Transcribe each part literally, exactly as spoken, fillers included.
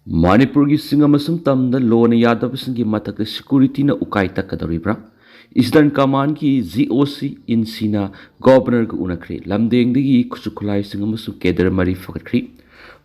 ꯃꯅꯤꯄꯨꯔꯒꯤ ꯁꯤꯡ ꯑꯃꯁꯨꯡ ꯇꯝꯗ ꯂꯣꯅ ꯌꯥꯗꯕꯁꯤꯡꯒꯤ ꯃꯊꯛꯇ ꯁꯦꯀ꯭ꯌꯨꯔꯤꯇꯤꯅ ꯎꯀꯥꯏ ꯇꯛꯀꯗꯧꯔꯤꯕ꯭ꯔꯥ? ꯏꯁꯇꯔꯟ ꯀꯃꯥꯟꯒꯤ ꯖꯤ ꯑꯣ ꯁꯤ ꯏꯟꯁꯤꯅ ꯒꯣꯕꯔꯅꯔꯒ ꯎꯅꯈ꯭ꯔꯦ꯫ ꯂꯝꯗꯦꯡꯗꯒꯤ ꯈꯨꯠꯁꯨ ꯈꯨꯠꯂꯥꯏꯁꯤꯡ ꯑꯃꯁꯨꯡ ꯀꯦꯗꯔ ꯃꯔꯤ ꯐꯒꯠꯈ꯭ꯔꯤ꯫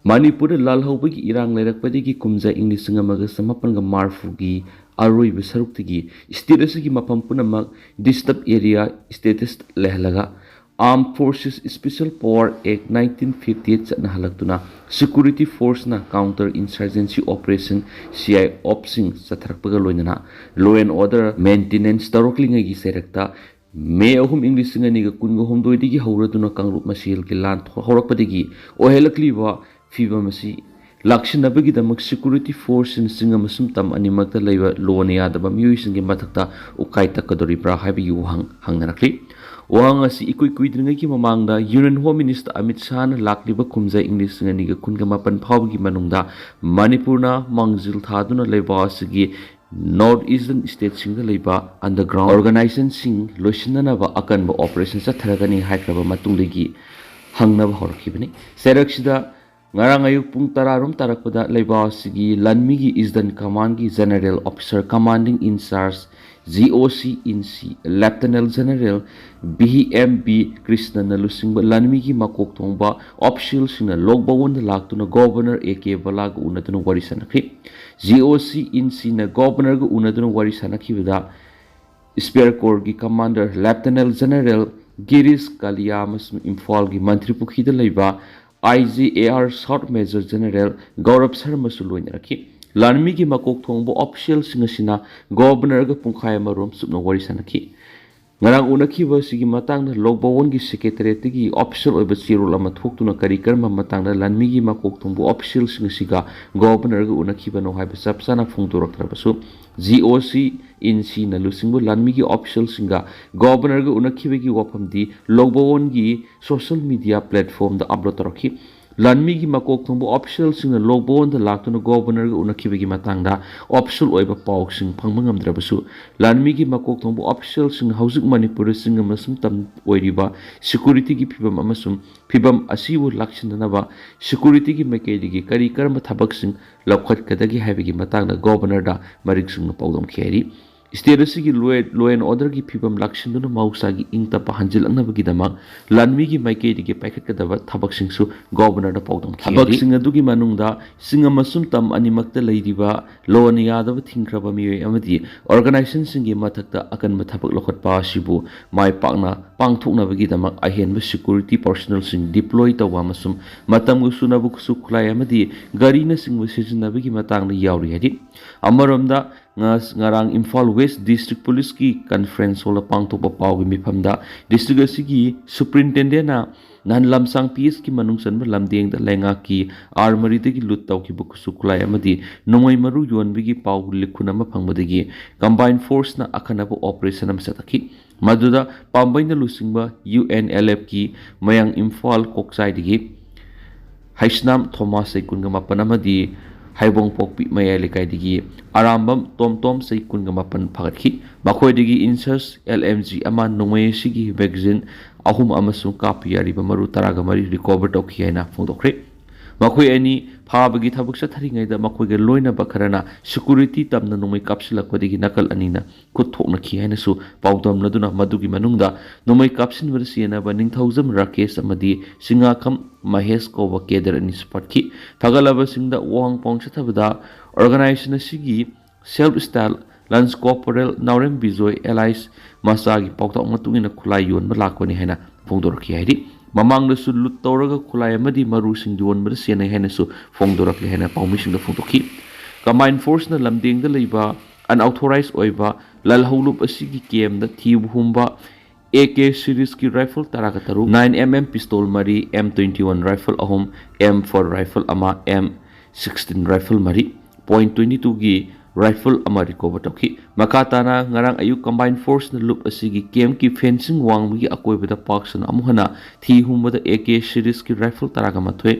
ꯃꯅꯤꯄꯨꯔꯗ ꯂꯥꯜꯍꯧꯕꯒꯤ ꯏꯔꯥꯡ ꯂꯩꯔꯛꯄꯗꯒꯤ ꯀꯨꯝꯖꯥ ꯏꯪ ꯂꯤꯁꯤꯡ ꯑꯃꯒ ꯆꯃꯥꯄꯟꯒ ꯃꯔꯤꯐꯨꯒꯤ ꯑꯔꯣꯏꯕ ꯁꯔꯨꯛꯇꯒꯤ ꯁ꯭ꯇꯦꯠ ꯑꯁꯤꯒꯤ ꯃꯐꯝ ꯄꯨꯝꯅꯃꯛ ꯗꯤꯁꯇꯔꯕ ꯑꯦꯔꯤꯌꯥ ꯁ꯭ꯇꯦꯇꯁ ꯂꯩꯍꯜꯂꯒ Armed Forces Special Power Act nineteen fifty eight ꯆꯠꯅꯍꯜꯂꯛꯇꯨꯅ ꯁꯦꯀ꯭ꯌꯨꯔꯤꯇꯤ ꯐꯣꯔꯁꯅ counter insurgency operation C I ꯑꯣꯞꯁꯤꯡ ꯆꯠꯊꯔꯛꯄꯒ ꯂꯣꯏꯅꯅ ꯂꯣ ꯑꯦꯟ ꯑꯣꯔꯗꯔ ꯃꯦꯟꯇꯦꯅꯦꯟꯁ ꯇꯧꯔꯛꯂꯤꯉꯩꯒꯤ ꯆꯩꯔꯛꯇ ꯃꯦ ꯑꯍꯨꯝ ꯏꯪ ꯂꯤꯁꯤꯡ ꯑꯅꯤꯒ ꯀꯨꯟꯒ ꯍꯨꯝꯗꯣꯏꯗꯒꯤ ꯍꯧꯔꯗꯨꯅ ꯀꯥꯡꯂꯨꯞ ꯃꯁꯦꯜꯒꯤ ꯂꯥꯟ ꯍꯧꯔꯛꯄꯗꯒꯤ ꯑꯣꯏꯍꯜꯂꯛꯂꯤꯕ ꯐꯤꯕꯝ ꯑꯁꯤ ꯂꯥꯛꯁꯤꯟꯅꯕꯒꯤꯗꯃꯛ ꯁꯦꯀ꯭ꯌꯨꯔꯤꯇꯤ ꯐꯣꯔꯁꯁꯤꯡ ꯁꯤꯡ ꯑꯃꯁꯨꯡ ꯇꯝ ꯑꯅꯤꯃꯛꯇ ꯂꯩꯕ ꯂꯣꯅ ꯌꯥꯗꯕ ꯃꯤꯑꯣꯏꯁꯤꯡꯒꯤ ꯃꯊꯛꯇ ꯎꯀꯥꯏ ꯇꯛꯀꯗꯧꯔꯤꯕ꯭ꯔꯥ ꯍꯥꯏꯕꯒꯤ ꯋꯥꯍꯪ ꯍꯪꯅꯔꯛꯂꯤ꯫ ꯋꯥꯍꯪ ꯑꯁꯤ ꯏꯀꯨꯏ ꯀꯨꯏꯗ꯭ꯔꯤꯉꯩꯒꯤ ꯃꯃꯥꯡꯗ ꯌꯨꯅꯤꯌꯟ ꯍꯣꯝ ꯃꯤꯅꯤꯁꯇꯔ ꯑꯃꯤꯠ ꯁꯥꯍꯅ ꯂꯥꯛꯂꯤꯕ ꯀꯨꯝꯖꯥ ꯏꯪ ꯂꯤꯁꯤꯡ ꯑꯅꯤꯒ ꯀꯨꯟꯒ ꯃꯥꯄꯟ ꯐꯥꯎꯕꯒꯤ ꯃꯅꯨꯡꯗ ꯃꯅꯤꯄꯨꯔꯅ ꯃꯥꯡꯖꯤꯜ ꯊꯥꯗꯨꯅ ꯂꯩꯕꯥꯛ ꯑꯁꯤꯒꯤ ꯅꯣꯔꯠ ꯏꯁꯇꯔꯟ ꯁ꯭ꯇꯦꯠꯁꯤꯡꯗ ꯂꯩꯕ ꯑꯟꯗꯔꯒ꯭ꯔꯥꯎꯟ ꯑꯣꯔꯒꯅꯥꯏꯖꯦꯁꯟꯁꯤꯡ ꯂꯣꯏꯁꯤꯟꯅꯅꯕ ꯑꯀꯟꯕ ꯑꯣꯄꯔꯦꯁꯟ ꯆꯠꯊꯔꯒꯅꯤ ꯍꯥꯏꯈ꯭ꯔꯕ ꯃꯇꯨꯡꯗꯒꯤ ꯍꯪꯅꯕ ꯍꯧꯔꯛꯈꯤꯕꯅꯤ꯫ ꯆꯩꯔꯛꯁꯤꯗ ꯉꯔꯥꯡ ꯑꯌꯨꯛ ꯄꯨꯡ ꯇꯔꯥ ꯔꯣꯝ ꯇꯥꯔꯛꯄꯗ ꯂꯩꯕꯥꯛ ꯑꯁꯤꯒꯤ ꯂꯥꯟꯃꯤꯒꯤ ꯏꯁꯇꯔꯟ ꯀꯃꯥꯟꯒꯤ ꯖꯦꯅꯔꯦꯜ ꯑꯣꯐꯤꯁꯔ ꯀꯃꯥꯟꯗꯤꯡ ꯏꯟ ꯆꯥꯔꯖ ꯖꯤ ꯑꯣ ꯁꯤ ꯏꯟ ꯁꯤ ꯂꯦꯐꯇꯅꯦꯟ ꯖꯦꯅꯔꯦꯜ ꯕꯤ ꯑꯦꯝ ꯕꯤ ꯀ꯭ꯔꯤꯁꯅꯅ ꯂꯨꯆꯤꯡꯕ ꯂꯥꯟꯃꯤꯒꯤ ꯃꯀꯣꯛ ꯊꯣꯡꯕ ꯑꯣꯐꯤꯁꯤꯌꯦꯜꯁꯤꯡꯅ ꯂꯣꯛ ꯚꯋꯟꯗ ꯂꯥꯛꯇꯨꯅ ꯒꯣꯕꯔꯅꯔ ꯑꯦ ꯀꯦ ꯕꯂꯥꯒ ꯎꯅꯗꯨꯅ ꯋꯥꯔꯤ ꯁꯥꯟꯅꯈ꯭ꯔꯤ꯫ ꯖꯤ ꯑꯣ ꯁꯤ ꯏꯟ ꯁꯤꯅ ꯒꯣꯕꯔꯅꯔꯒ ꯎꯅꯗꯨꯅ ꯋꯥꯔꯤ ꯁꯥꯟꯅꯈꯤꯕꯗ ꯁ꯭ꯄꯦꯌꯔ ꯀꯣꯔꯒꯤ ꯀꯃꯥꯟꯗꯔ ꯂꯦꯐꯇꯅꯦꯟ ꯖꯦꯅꯔꯦꯜ ꯒꯤꯔꯤꯁ ꯀꯥꯂꯤꯌꯥ ꯑꯃꯁꯨꯡ ꯏꯝꯐꯥꯜꯒꯤ ꯃꯟꯇ꯭ꯔꯤ ꯄꯨꯈ꯭ꯔꯤꯗ ꯂꯩꯕ I G A R south major general Gaurav ꯁꯔꯃꯁꯨ ꯂꯣꯏꯅꯔꯛꯈꯤ꯫ ꯂꯥꯟꯃꯤꯒꯤ ꯃꯀꯣꯛ ꯊꯣꯡꯕ ꯑꯣꯐꯤꯁꯤꯌꯦꯜꯁꯤꯡ ꯑꯁꯤꯅ ꯒꯣꯕꯔꯅꯔꯒ ꯄꯨꯡꯈꯥꯏ ꯑꯃꯔꯣꯝ ꯆꯨꯞꯅ ꯋꯥꯔꯤ ꯁꯥꯟꯅꯈꯤ꯫ ꯉꯔꯥꯡ ꯎꯅꯈꯤꯕ ꯑꯁꯤꯒꯤ ꯃꯇꯥꯡꯗ ꯂꯣꯛ ꯚꯋꯟꯒꯤ ꯁꯦꯀ꯭ꯔꯦꯇꯔꯤꯌꯦꯠꯇꯒꯤ ꯑꯣꯐꯤꯁꯤꯌꯦꯜ ꯑꯣꯏꯕ ꯆꯦꯔꯣꯜ ꯑꯃ ꯊꯣꯛꯇꯨꯅ ꯀꯔꯤ ꯀꯔꯝꯕ ꯃꯇꯥꯡꯗ ꯂꯥꯟꯃꯤꯒꯤ ꯃꯀꯣꯛ ꯊꯣꯡꯕ ꯑꯣꯐꯤꯁꯤꯌꯦꯜꯁꯤꯡ ꯑꯁꯤꯒ ꯒꯣꯕꯔꯅꯔꯒ ꯎꯅꯈꯤꯕꯅꯣ ꯍꯥꯏꯕ ꯆꯞ ꯆꯥꯅ ꯐꯣꯡꯗꯣꯔꯛꯇ꯭ꯔꯕꯁꯨ, ꯖꯤ ꯑꯣ ꯁꯤ ꯏꯟ ꯁꯤꯅ ꯂꯨꯆꯤꯡꯕ ꯂꯥꯟꯃꯤꯒꯤ ꯑꯣꯐꯤꯁꯤꯌꯦꯜꯁꯤꯡꯒ ꯒꯣꯕꯔꯅꯔꯒ ꯎꯅꯈꯤꯕꯒꯤ ꯋꯥꯐꯝꯗꯤ ꯂꯣꯛ ꯚꯋꯟꯒꯤ ꯁꯣꯁꯤꯌꯦꯜ ꯃꯤꯗꯤꯌꯥ ꯄ꯭ꯂꯦꯠꯐꯣꯔꯝꯗ ꯑꯞꯂꯣꯗ ꯇꯧꯔꯛꯈꯤ꯫ ꯂꯥꯟꯃꯤꯒꯤ ꯃꯀꯣꯛ ꯊꯣꯡꯕ ꯑꯣꯐꯤꯁꯤꯌꯦꯜꯁꯤꯡꯅ ꯂꯣꯛ ꯚꯋꯟꯗ ꯂꯥꯛꯇꯨꯅ ꯒꯣꯚꯔꯅꯔꯒ ꯎꯅꯈꯤꯕꯒꯤ ꯃꯇꯥꯡꯗ ꯑꯣꯐꯤꯁꯤꯌꯦꯜ ꯑꯣꯏꯕ ꯄꯥꯎꯁꯤꯡ ꯐꯪꯕ ꯉꯝꯗ꯭ꯔꯕꯁꯨ, ꯂꯥꯟꯃꯤꯒꯤ ꯃꯀꯣꯛ ꯊꯣꯡꯕ ꯑꯣꯐꯤꯁꯤꯌꯦꯜꯁꯤꯡꯅ ꯍꯧꯖꯤꯛ ꯃꯅꯤꯄꯨꯔꯗ ꯆꯤꯡ ꯑꯃꯁꯨꯡ ꯇꯝ ꯑꯣꯏꯔꯤꯕ ꯁꯦꯀ꯭ꯌꯨꯔꯤꯇꯤꯒꯤ ꯐꯤꯕꯝ ꯑꯃꯁꯨꯡ ꯐꯤꯕꯝ ꯑꯁꯤꯕꯨ ꯂꯥꯛꯁꯤꯟꯅꯅꯕ ꯁꯦꯀ꯭ꯌꯨꯔꯤꯇꯤꯒꯤ ꯃꯥꯏꯀꯩꯗꯒꯤ ꯀꯔꯤ ꯀꯔꯝꯕ ꯊꯕꯛꯁꯤꯡ ꯂꯧꯈꯠꯀꯗꯒꯦ ꯍꯥꯏꯕꯒꯤ ꯃꯇꯥꯡꯗ ꯒꯣꯚꯔꯅꯔꯗ ꯃꯔꯤꯛ ꯆꯨꯝꯅ ꯄꯥꯎꯗꯝꯈꯤ ꯍꯥꯏꯔꯤ꯫ ꯁ꯭ꯇꯦꯠ ꯑꯁꯤꯒꯤ ꯂꯣ ꯑꯦꯟ ꯑꯣꯔꯗꯔꯒꯤ ꯐꯤꯕꯝ ꯂꯥꯛꯁꯤꯟꯗꯨꯅ ꯃꯍꯧꯁꯥꯒꯤ ꯏꯪ ꯇꯞꯄ ꯍꯟꯖꯤꯜꯂꯛꯅꯕꯒꯤꯗꯃꯛ ꯂꯥꯟꯃꯤꯒꯤ ꯃꯥꯏꯀꯩꯗꯒꯤ ꯄꯥꯏꯈꯠꯀꯗꯕ ꯊꯕꯛꯁꯤꯡꯁꯨ ꯒꯣꯚꯔꯅꯔꯗ ꯄꯥꯎꯗꯝꯈꯤ꯫ ꯊꯕꯛꯁꯤꯡ ꯑꯗꯨꯒꯤ ꯃꯅꯨꯡꯗ ꯆꯤꯡ ꯑꯃꯁꯨꯡ ꯇꯝ ꯑꯅꯤꯃꯛꯇ ꯂꯩꯔꯤꯕ ꯂꯣꯅ ꯌꯥꯗꯕ ꯊꯤꯡꯈ꯭ꯔꯕ ꯃꯤꯑꯣꯏ ꯑꯃꯗꯤ ꯑꯣꯔꯒꯅꯥꯏꯖꯦꯁꯟꯁꯤꯡꯒꯤ ꯃꯊꯛꯇ ꯑꯀꯟꯕ ꯊꯕꯛ ꯂꯧꯈꯠꯄ ꯑꯁꯤꯕꯨ ꯃꯥꯏ ꯄꯥꯛꯅ ꯄꯥꯡꯊꯣꯛꯅꯕꯒꯤꯗꯃꯛ ꯑꯍꯦꯟꯕ ꯁꯦꯀ꯭ꯌꯨꯔꯤꯇꯤ ꯄꯔꯁꯣꯅꯦꯜꯁꯤꯡ ꯗꯤꯄ꯭ꯂꯣꯏ ꯇꯧꯕ ꯑꯃꯁꯨꯡ ꯃꯇꯝꯒ ꯆꯨꯅꯕ ꯈꯨꯠꯁꯨ ꯈꯨꯠꯂꯥꯏ ꯑꯃꯗꯤ ꯒꯥꯔꯤꯅꯆꯤꯡꯕ ꯁꯤꯖꯤꯟꯅꯕꯒꯤ ꯃꯇꯥꯡꯗ ꯌꯥꯎꯔꯤ ꯍꯥꯏꯔꯤ꯫ ꯑꯃꯔꯣꯝꯗ, ꯉ-, ꯉꯔꯥꯡ ꯏꯝꯐꯥꯜ ꯋꯦꯁ ꯗꯤꯁꯇ꯭ꯔꯤꯛ ꯄꯨꯂꯤꯁꯀꯤ ꯀꯟꯐ꯭ꯔꯦꯟꯁ ꯍꯣꯜꯗ ꯄꯥꯡꯊꯣꯛꯄ ꯄꯥꯎꯒꯤ ꯃꯤꯐꯝꯗ ꯗꯤꯁꯇ꯭ꯔꯤꯛ ꯑꯁꯤꯒꯤ ꯁꯨꯄ꯭ꯔꯤꯟꯇꯦꯟꯗꯦꯟꯅ ꯅꯍꯥꯟ ꯂꯝꯁꯥꯡ ꯄꯤ ꯑꯦꯁꯀꯤ ꯃꯅꯨꯡ ꯆꯟꯕ ꯂꯝꯗꯦꯡꯗ ꯂꯩꯉꯥꯛꯀꯤ ꯑꯥꯔꯃꯔꯤꯗꯒꯤ ꯂꯨꯠ ꯇꯧꯈꯤꯕ ꯈꯨꯠꯁꯨ ꯈꯨꯠꯂꯥꯏ ꯑꯃꯗꯤ ꯅꯣꯡꯃꯩ ꯃꯔꯨ ꯌꯣꯟꯕꯒꯤ ꯄꯥꯎ ꯂꯤꯈꯨꯟ ꯑꯃ ꯐꯪꯕꯗꯒꯤ ꯀꯝꯕꯥꯏꯟ ꯐꯣꯔꯁꯅ ꯑꯈꯟꯅꯕ ꯑꯣꯄꯔꯦꯁꯟ ꯑꯃ ꯆꯠꯊꯈꯤ꯫ ꯃꯗꯨꯗ ꯄꯥꯝꯕꯩꯅ ꯂꯨꯆꯤꯡꯕ ꯌꯨ ꯑꯦꯟ ꯑꯦꯜ ꯑꯦꯐꯀꯤ ꯃꯌꯥꯡ ꯏꯝꯐꯥꯜ ꯀꯣꯛꯆꯥꯏꯗꯒꯤ ꯍꯩꯁꯅꯥꯝ ꯊꯣꯃꯥꯁ ꯆꯍꯤ ꯀꯨꯟꯒ ꯃꯥꯄꯟ ꯑꯃꯗꯤ ꯍꯩꯕꯣꯡꯄꯣꯛꯄꯤ ꯃꯌꯥꯏ ꯂꯩꯀꯥꯏꯗꯒꯤ ꯑꯔꯥꯝꯕꯝ ꯇꯣꯝꯇꯣꯝ ꯆꯍꯤ ꯀꯨꯟꯒ ꯃꯥꯄꯟ ꯐꯥꯒꯠꯈꯤ꯫ ꯃꯈꯣꯏꯗꯒꯤ ꯏꯟꯁꯁ ꯑꯦꯜ ꯑꯦꯝ ꯖꯤ ꯑꯃ, ꯅꯣꯡꯃꯩ ꯑꯁꯤꯒꯤ ꯃꯦꯒꯥꯖꯤꯟ ꯑꯍꯨꯝ ꯑꯃꯁꯨꯡ ꯀꯥꯞꯄ ꯌꯥꯔꯤꯕ ꯃꯔꯨ ꯇꯔꯥꯒ ꯃꯔꯤ ꯔꯤꯀꯣꯚꯔ ꯇꯧꯈꯤ ꯍꯥꯏꯅ ꯐꯣꯡꯗꯣꯛꯈ꯭ꯔꯦ꯫ ꯃꯈꯣꯏ ꯑꯅꯤ ꯐꯥꯕꯒꯤ ꯊꯕꯛ ꯆꯠꯊꯔꯤꯉꯩꯗ ꯃꯈꯣꯏꯒ ꯂꯣꯏꯅꯕ ꯈꯔꯅ ꯁꯦꯀ꯭ꯌꯨꯔꯤꯇꯤ ꯇꯝꯅ ꯅꯣꯡꯃꯩ ꯀꯥꯞꯁꯤꯜꯂꯛꯄꯗꯒꯤ ꯅꯥꯀꯜ ꯑꯅꯤꯅ ꯈꯨꯠ ꯊꯣꯛꯅꯈꯤ ꯍꯥꯏꯅꯁꯨ ꯄꯥꯎꯗꯝꯅꯗꯨꯅ, ꯃꯗꯨꯒꯤ ꯃꯅꯨꯡꯗ ꯅꯣꯡꯃꯩ ꯀꯥꯞꯁꯤꯟꯕꯗ ꯆꯦꯟꯅꯕ ꯅꯤꯡꯊꯧꯖꯝ ꯔꯥꯀꯦꯁ ꯑꯃꯗꯤ ꯁꯤꯡꯉꯥꯈꯝ ꯃꯍꯦꯁ ꯀꯧꯕ ꯀꯦꯗꯔ ꯑꯅꯤꯁꯨ ꯄꯠꯈꯤ꯫ ꯐꯒꯠꯂꯕꯁꯤꯡꯗ ꯋꯥꯍꯪ ꯄꯥꯎ ꯆꯠꯊꯕꯗ, ꯑꯣꯔꯒꯅꯥꯏꯖꯦꯁꯟ ꯑꯁꯤꯒꯤ ꯁꯦꯜꯐ ꯁ꯭ꯇꯥꯏꯜ ꯂꯟꯁ ꯀꯣꯔꯄꯣꯔꯦꯜ ꯅꯥꯎꯔꯦꯝ ꯕꯤꯖꯣꯏ ꯑꯦꯂꯥꯏꯁ ꯃꯆꯥꯒꯤ ꯄꯥꯎꯇꯥꯛ ꯃꯇꯨꯡ ꯏꯟꯅ ꯈꯨꯠꯂꯥꯏ ꯌꯣꯟꯕ ꯂꯥꯛꯄꯅꯤ ꯍꯥꯏꯅ ꯐꯣꯡꯗꯣꯔꯛꯈꯤ ꯍꯥꯏꯔꯤ꯫ ꯃꯃꯥꯡꯗꯁꯨ ꯂꯨꯠ ꯇꯧꯔꯒ ꯈꯨꯠꯂꯥꯏ ꯑꯃꯗꯤ ꯃꯔꯨꯁꯤꯡ ꯌꯣꯟꯕꯗ ꯆꯦꯟꯅꯩ ꯍꯥꯏꯅꯁꯨ ꯐꯣꯡꯗꯣꯔꯛꯂꯦ ꯍꯥꯏꯅ ꯄꯥꯎꯃꯤꯁꯤꯡꯗ ꯐꯣꯡꯗꯣꯛꯈꯤ꯫ ꯀꯝꯕꯥꯏꯟ ꯐꯣꯔꯁꯅ ꯂꯝꯗꯦꯡꯗ ꯂꯩꯕ ꯑꯟꯑꯣꯊꯣꯔꯥꯏꯖ ꯑꯣꯏꯕ ꯂꯥꯜꯍꯧꯂꯨꯞ ꯑꯁꯤꯒꯤ ꯀꯦꯝꯗ ꯊꯤꯕ ꯍꯨꯝꯕ ꯑꯦ ꯀꯦ ꯁꯤꯔꯤꯖꯀꯤ ꯔꯥꯏꯐꯜ ꯇꯔꯥꯒ ꯇꯔꯨꯛ, ꯅꯥꯏꯟ ꯑꯦꯝ ꯑꯦꯝ ꯄꯤꯁꯇꯣꯜ ꯃꯔꯤ, ꯑꯦꯝ ꯇ꯭ꯋꯦꯟꯇꯤ ꯋꯥꯟ ꯔꯥꯏꯐꯜ ꯑꯍꯨꯝ, ꯑꯦꯝ ꯐꯣꯔ ꯔꯥꯏꯐꯜ ꯑꯃ, ꯑꯦꯝ ꯁꯤꯛꯁꯇꯤꯟ ꯔꯥꯏꯐꯜ ꯃꯔꯤ, ꯄꯣꯏꯟ ꯇ꯭ꯋꯦꯟꯇꯤ ꯇꯨꯒꯤ ꯔꯥꯏꯐꯜ ꯑꯃ ꯔꯤꯀꯣꯚꯔ ꯇꯧꯈꯤ꯫ ꯃꯈꯥ ꯇꯥꯅ ꯉꯔꯥꯡ ꯑꯌꯨꯛ ꯀꯝꯕꯥꯏꯟ ꯐꯣꯔꯁꯅ ꯂꯨꯞ ꯑꯁꯤꯒꯤ ꯀꯦꯝꯞꯀꯤ ꯐꯦꯟꯁꯤꯡ ꯋꯥꯡꯃꯒꯤ ꯑꯀꯣꯏꯕꯗ ꯄꯥꯛ ꯁꯟꯅ ꯑꯃꯨꯛ ꯍꯟꯅ ꯊꯤ ꯍꯨꯝꯕꯗ ꯑꯦ ꯀꯦ ꯁꯤꯔꯤꯖꯀꯤ ꯔꯥꯏꯐꯜ ꯇꯔꯥꯒ ꯃꯥꯊꯣꯏ,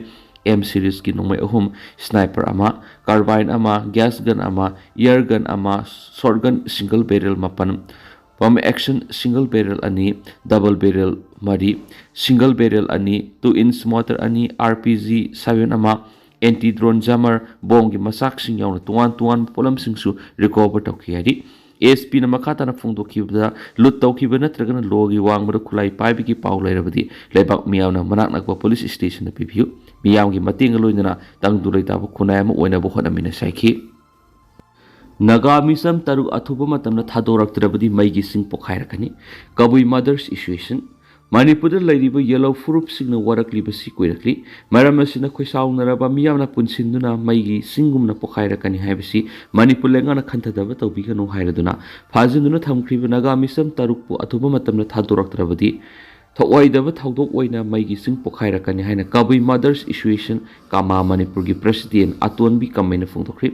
ꯑꯦꯝ ꯁꯤꯔꯤꯖꯀꯤ ꯅꯣꯡꯃꯩ ꯑꯍꯨꯝ, ꯁ꯭ꯅꯥꯏꯄꯔ ꯑꯃ, ꯀꯥꯔꯕꯥꯏꯟ ꯑꯃ, ꯒ꯭ꯌꯥꯁ ꯒꯟ ꯑꯃ, ꯏꯌꯔ ꯒꯟ ꯑꯃ, ꯁꯣꯔꯠ ꯒꯟ ꯁꯤꯡꯒꯜ ꯕꯦꯔꯦꯜ ꯃꯥꯄꯟ, ꯄꯝ ꯑꯦꯛꯁꯟ ꯁꯤꯡꯒꯜ ꯕꯦꯔꯦꯜ ꯑꯅꯤ, ꯗꯕꯜ ꯕꯦꯔꯦꯜ ꯃꯔꯤ, ꯁꯤꯡꯒꯜ ꯕꯦꯔꯦꯜ ꯑꯅꯤ, ꯇꯨ ꯏꯟꯆ ꯃꯣꯇꯔ ꯑꯅꯤ, ꯑꯥꯔ ꯄꯤ ꯖꯤ ꯁꯚꯦꯟ ꯑꯃ, ꯑꯦꯟꯇꯤ ꯗ꯭ꯔꯣꯟ ꯖꯥꯃꯔ, ꯕꯣꯝꯒꯤ ꯃꯆꯥꯛꯁꯤꯡ ꯌꯥꯎꯅ ꯇꯣꯉꯥꯟ ꯇꯣꯉꯥꯟꯕ ꯄꯣꯠꯂꯝꯁꯤꯡꯁꯨ ꯔꯤꯀꯣꯚꯔ ꯇꯧꯈꯤ ꯍꯥꯏꯔꯤ꯫ ꯑꯦꯁ ꯄꯤꯅ ꯃꯈꯥ ꯇꯥꯅ ꯐꯣꯡꯗꯣꯛꯈꯤꯕꯗ, ꯂꯨꯠ ꯇꯧꯈꯤꯕ ꯅꯠꯇ꯭ꯔꯒꯅ ꯂꯣꯒꯤ ꯋꯥꯡꯃꯗ ꯈꯨꯠꯂꯥꯏ ꯄꯥꯏꯕꯒꯤ ꯄꯥꯎ ꯂꯩꯔꯕꯗꯤ ꯂꯩꯕꯥꯛ ꯃꯤꯌꯥꯝꯅ ꯃꯅꯥꯛ ꯅꯛꯄ ꯄꯨꯂꯤꯁ ꯁ꯭ꯇꯦꯁꯟꯗ ꯄꯤꯕꯤꯌꯨ꯫ ꯃꯤꯌꯥꯝꯒꯤ ꯃꯇꯦꯡꯒ ꯂꯣꯏꯅꯅ ꯇꯪꯗꯨ ꯂꯩꯇꯥꯕ ꯈꯨꯟꯅꯥꯏ ꯑꯃ ꯑꯣꯏꯅꯕ ꯍꯣꯠꯅꯃꯤꯟꯅꯁꯤ ꯍꯥꯏꯈꯤ꯫ ꯅꯥꯒꯥ ꯃꯤꯆꯝ ꯇꯔꯨꯛ ꯑꯊꯨꯕ ꯃꯇꯝꯗ ꯊꯥꯗꯣꯔꯛꯇ꯭ꯔꯕꯗꯤ ꯃꯩꯒꯤ ꯁꯤꯡ ꯄꯣꯛꯈꯥꯏꯔꯛꯀꯅꯤ꯫ ꯀꯕꯨꯏ ꯃꯗꯔꯁ ꯑꯦꯁꯣꯁꯤꯌꯦꯁꯟ꯫ ꯃꯅꯤꯄꯨꯔꯗ ꯂꯩꯔꯤꯕ ꯌꯦꯜꯍꯧ ꯐꯨꯔꯨꯞꯁꯤꯡꯅ ꯋꯥꯔꯛꯂꯤꯕꯁꯤ ꯀꯨꯏꯔꯛꯂꯤ꯫ ꯃꯔꯝ ꯑꯁꯤꯅ ꯈꯣꯏꯁꯥꯎꯅꯔꯕ ꯃꯤꯌꯥꯝꯅ ꯄꯨꯟꯁꯤꯟꯗꯨꯅ ꯃꯩꯒꯤ ꯁꯤꯡꯒꯨꯝꯅ ꯄꯣꯈꯥꯏꯔꯛꯀꯅꯤ ꯍꯥꯏꯕꯁꯤ ꯃꯅꯤꯄꯨꯔ ꯂꯩꯉꯥꯛꯅ ꯈꯟꯊꯗꯕ ꯇꯧꯕꯤꯒꯅꯨ ꯍꯥꯏꯔꯗꯨꯅ ꯐꯥꯖꯤꯟꯗꯨꯅ ꯊꯝꯈ꯭ꯔꯤꯕ ꯅꯥꯒꯥ ꯃꯤꯆꯝ ꯇꯔꯨꯛꯄꯨ ꯑꯊꯨꯕ ꯃꯇꯝꯗ ꯊꯥꯗꯣꯔꯛꯇ꯭ꯔꯕꯗꯤ ꯊꯧꯑꯣꯏꯗꯕ ꯊꯧꯗꯣꯛ ꯑꯣꯏꯅ ꯃꯩꯒꯤ ꯁꯤꯡ ꯄꯣꯈꯥꯏꯔꯛꯀꯅꯤ ꯍꯥꯏꯅ ꯀꯕꯨꯏ ꯃꯗꯔꯁ ꯑꯦꯁꯣꯁꯤꯌꯦꯁꯟ ꯀꯥꯃꯥ ꯃꯅꯤꯄꯨꯔꯒꯤ ꯄ꯭ꯔꯦꯁꯤꯗꯦꯟ ꯑꯇꯣꯟꯕꯤ ꯀꯝꯃꯩꯅ ꯐꯣꯡꯗꯣꯛꯈ꯭ꯔꯤ꯫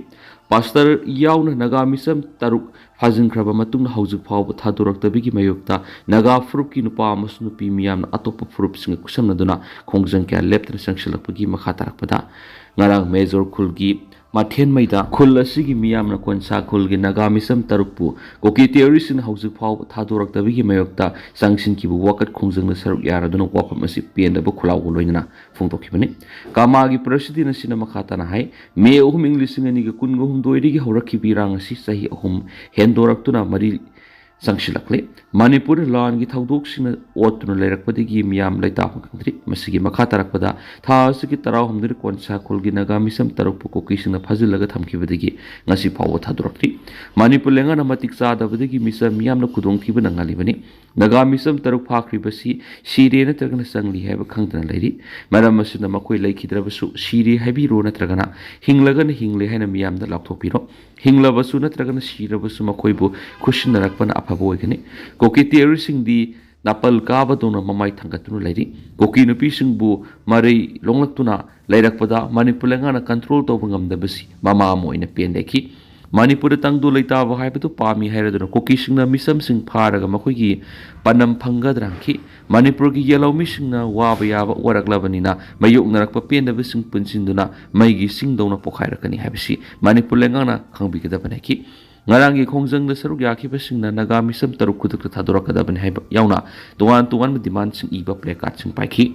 ꯄꯥꯁꯇꯔ ꯌꯥꯎꯅ ꯅꯥꯒꯥ ꯃꯤꯆꯝ ꯇꯔꯨꯛ ꯐꯥꯖꯤꯟꯈ꯭ꯔꯕ ꯃꯇꯨꯡꯗ ꯍꯧꯖꯤꯛ ꯐꯥꯎꯕ ꯊꯥꯗꯣꯔꯛꯇꯕꯒꯤ ꯃꯥꯌꯣꯛꯇ ꯅꯥꯒꯥ ꯐꯨꯔꯨꯞꯀꯤ ꯅꯨꯄꯥ ꯑꯃꯁꯨꯡ ꯅꯨꯄꯤ ꯃꯤꯌꯥꯝꯅ ꯑꯇꯣꯞꯄ ꯐꯨꯔꯨꯞꯁꯤꯡꯒ ꯈꯨꯠꯁꯝꯅꯗꯨꯅ ꯈꯣꯡꯖꯪ ꯀꯌꯥ ꯂꯦꯞꯇꯅ ꯆꯪꯁꯤꯜꯂꯛꯄꯒꯤ ꯃꯈꯥ ꯇꯥꯔꯛꯄꯗ ꯉꯔꯥꯡ ꯃꯦꯖꯣꯔ ꯈꯨꯜꯒꯤ ꯃꯊꯦꯟꯃꯩꯗ ꯈꯨꯜ ꯑꯁꯤꯒꯤ ꯃꯤꯌꯥꯝꯅ ꯀꯣꯟꯁꯥ ꯈꯨꯜꯒꯤ ꯅꯥꯒꯥ ꯃꯤꯆꯝ ꯇꯔꯨꯛꯄꯨ ꯀꯨꯀꯤ ꯇꯦꯔꯣꯔꯤꯁꯁꯤꯡꯅ ꯍꯧꯖꯤꯛ ꯐꯥꯎꯕ ꯊꯥꯗꯣꯔꯛꯇꯕꯒꯤ ꯃꯥꯌꯣꯛꯇ ꯆꯪꯁꯤꯟꯈꯤꯕ ꯋꯥꯀꯠ ꯈꯣꯡꯖꯪꯗ ꯁꯔꯨꯛ ꯌꯥꯔꯗꯨꯅ ꯋꯥꯐꯝ ꯑꯁꯤ ꯄꯦꯟꯗꯕ ꯈꯨꯜꯂꯥꯎꯕ ꯂꯣꯏꯅꯅ ꯐꯣꯡꯗꯣꯛꯈꯤꯕꯅꯤ꯫ ꯀꯥꯃꯥꯒꯤ ꯄ꯭ꯔꯁꯤꯗꯦꯟ ꯑꯁꯤꯅ ꯃꯈꯥ ꯇꯥꯅ ꯍꯥꯏ, ꯃꯦ ꯑꯍꯨꯝ, ꯏꯪ ꯂꯤꯁꯤꯡ ꯑꯅꯤꯒ ꯀꯨꯟꯒ ꯍꯨꯝꯗꯣꯏꯗꯒꯤ ꯍꯧꯔꯛꯈꯤꯕ ꯏꯔꯥꯡ ꯑꯁꯤ ꯆꯍꯤ ꯑꯍꯨꯝ ꯍꯦꯟꯗꯣꯔꯛꯇꯨꯅ ꯃꯔꯤ ꯆꯪꯁꯤꯜꯂꯛꯂꯦ꯫ ꯃꯅꯤꯄꯨꯔꯗ ꯂꯥꯟꯒꯤ ꯊꯧꯗꯣꯛꯁꯤꯡꯅ ꯑꯣꯠꯇꯨꯅ ꯂꯩꯔꯛꯄꯗꯒꯤ ꯃꯤꯌꯥꯝ ꯂꯩꯇꯥꯐꯝ ꯈꯪꯗ꯭ꯔꯤ꯫ ꯃꯁꯤꯒꯤ ꯃꯈꯥ ꯇꯥꯔꯛꯄꯗ ꯊꯥ ꯑꯁꯤꯒꯤ ꯇꯔꯥꯍꯨꯝꯗꯣꯏꯗ ꯀꯣꯟꯁꯥ ꯈꯨꯜꯒꯤ ꯅꯥꯒꯥ ꯃꯤꯆꯝ ꯇꯔꯨꯛꯄꯨ ꯀꯨꯀꯤꯁꯤꯡꯅ ꯐꯥꯖꯤꯜꯂꯒ ꯊꯝꯈꯤꯕꯗꯒꯤ ꯉꯁꯤ ꯐꯥꯎꯕ ꯊꯥꯗꯣꯔꯛꯇ꯭ꯔꯤ꯫ ꯃꯅꯤꯄꯨꯔ ꯂꯩꯉꯥꯛꯅ ꯃꯇꯤꯛ ꯆꯥꯗꯕꯗꯒꯤ ꯃꯤꯆꯝ ꯃꯤꯌꯥꯝꯅ ꯈꯨꯗꯣꯡꯊꯤꯕ ꯅꯪꯍꯜꯂꯤꯕꯅꯤ꯫ ꯅꯥꯒꯥ ꯃꯤꯆꯝ ꯇꯔꯨꯛ ꯐꯥꯈ꯭ꯔꯤꯕꯁꯤ ꯁꯤꯔꯦ ꯅꯠꯇ꯭ꯔꯒꯅ ꯆꯪꯂꯤ ꯍꯥꯏꯕ ꯈꯪꯗꯅ ꯂꯩꯔꯤ꯫ ꯃꯔꯝ ꯑꯁꯤꯅ ꯃꯈꯣꯏ ꯂꯩꯈꯤꯗ꯭ꯔꯕꯁꯨ ꯁꯤꯔꯦ ꯍꯥꯏꯕꯤꯔꯣ ꯅꯠꯇ꯭ꯔꯒꯅ ꯍꯤꯡꯂꯒꯅ ꯍꯤꯡꯂꯦ ꯍꯥꯏꯅ ꯃꯤꯌꯥꯝꯗ ꯂꯥꯎꯊꯣꯛꯄꯤꯔꯣ꯫ ꯍꯤꯡꯂꯕꯁꯨ ꯅꯠꯇ꯭ꯔꯒꯅ ꯁꯤꯔꯕꯁꯨ ꯃꯈꯣꯏꯕꯨ ꯈꯨꯠꯁꯤꯟꯅꯔꯛꯄꯅ ꯑꯐꯕ ꯑꯣꯏꯒꯅꯤ꯫ ꯀꯨꯀꯤ ꯇꯦꯔꯣꯔꯤꯁꯁꯤꯡꯗꯤ ꯅꯥꯄꯜ ꯀꯥꯕꯗꯧꯅ ꯃꯃꯥꯏ ꯊꯥꯡꯒꯠꯇꯨꯅ ꯂꯩꯔꯤ꯫ ꯀꯨꯀꯤ ꯅꯨꯄꯤꯁꯤꯡꯕꯨ ꯃꯔꯩ ꯂꯣꯡꯂꯛꯇꯨꯅ ꯂꯩꯔꯛꯄꯗ ꯃꯅꯤꯄꯨꯔ ꯂꯩꯉꯥꯛꯅ ꯀꯟꯇ꯭ꯔꯣꯜ ꯇꯧꯕ ꯉꯝꯗꯕꯁꯤ ꯃꯃꯥ ꯑꯃ ꯑꯣꯏꯅ ꯄꯦꯟ ꯂꯩꯈꯤ꯫ ꯃꯅꯤꯄꯨꯔꯗ ꯇꯪꯗꯨ ꯂꯩꯇꯥꯕ ꯍꯥꯏꯕꯗꯨ ꯄꯥꯝꯃꯤ ꯍꯥꯏꯔꯗꯨꯅ ꯀꯨꯀꯤꯁꯤꯡꯅ ꯃꯤꯆꯝꯁꯤꯡ ꯐꯥꯔꯒ ꯃꯈꯣꯏꯒꯤ ꯄꯥꯟꯗꯝ ꯐꯪꯒꯗ꯭ꯔꯥ ꯍꯪꯈꯤ꯫ ꯃꯅꯤꯄꯨꯔꯒꯤ ꯌꯦꯜꯍꯧꯃꯤꯁꯤꯡꯅ ꯋꯥꯕ ꯌꯥꯕ ꯑꯣꯏꯔꯛꯂꯕꯅꯤꯅ ꯃꯥꯌꯣꯛꯅꯔꯛꯄ ꯄꯦꯟꯗꯕꯁꯤꯡ ꯄꯨꯟꯁꯤꯟꯗꯨꯅ ꯃꯩꯒꯤ ꯁꯤꯡꯗꯧꯅ ꯄꯣꯈꯥꯏꯔꯛꯀꯅꯤ ꯍꯥꯏꯕꯁꯤ ꯃꯅꯤꯄꯨꯔ ꯂꯩꯉꯥꯛꯅ ꯈꯪꯕꯤꯒꯗꯕꯅꯤ ꯍꯥꯏꯈꯤ꯫ ꯉꯔꯥꯡꯒꯤ ꯈꯣꯡꯖꯪꯗ ꯁꯔꯨꯛ ꯌꯥꯈꯤꯕꯁꯤꯡꯅ ꯅꯥꯒꯥ ꯃꯤꯆꯝ ꯇꯔꯨꯛ ꯈꯨꯗꯛꯇ ꯊꯥꯗꯣꯔꯛꯀꯗꯕꯅꯤ ꯍꯥꯏꯕ ꯌꯥꯎꯅ ꯇꯣꯉꯥꯟ ꯇꯣꯉꯥꯟꯕ ꯗꯤꯃꯥꯟꯁꯤꯡ ꯏꯕ ꯄ꯭ꯂꯦ ꯀꯥꯔꯗꯁꯤꯡ ꯄꯥꯏꯈꯤ꯫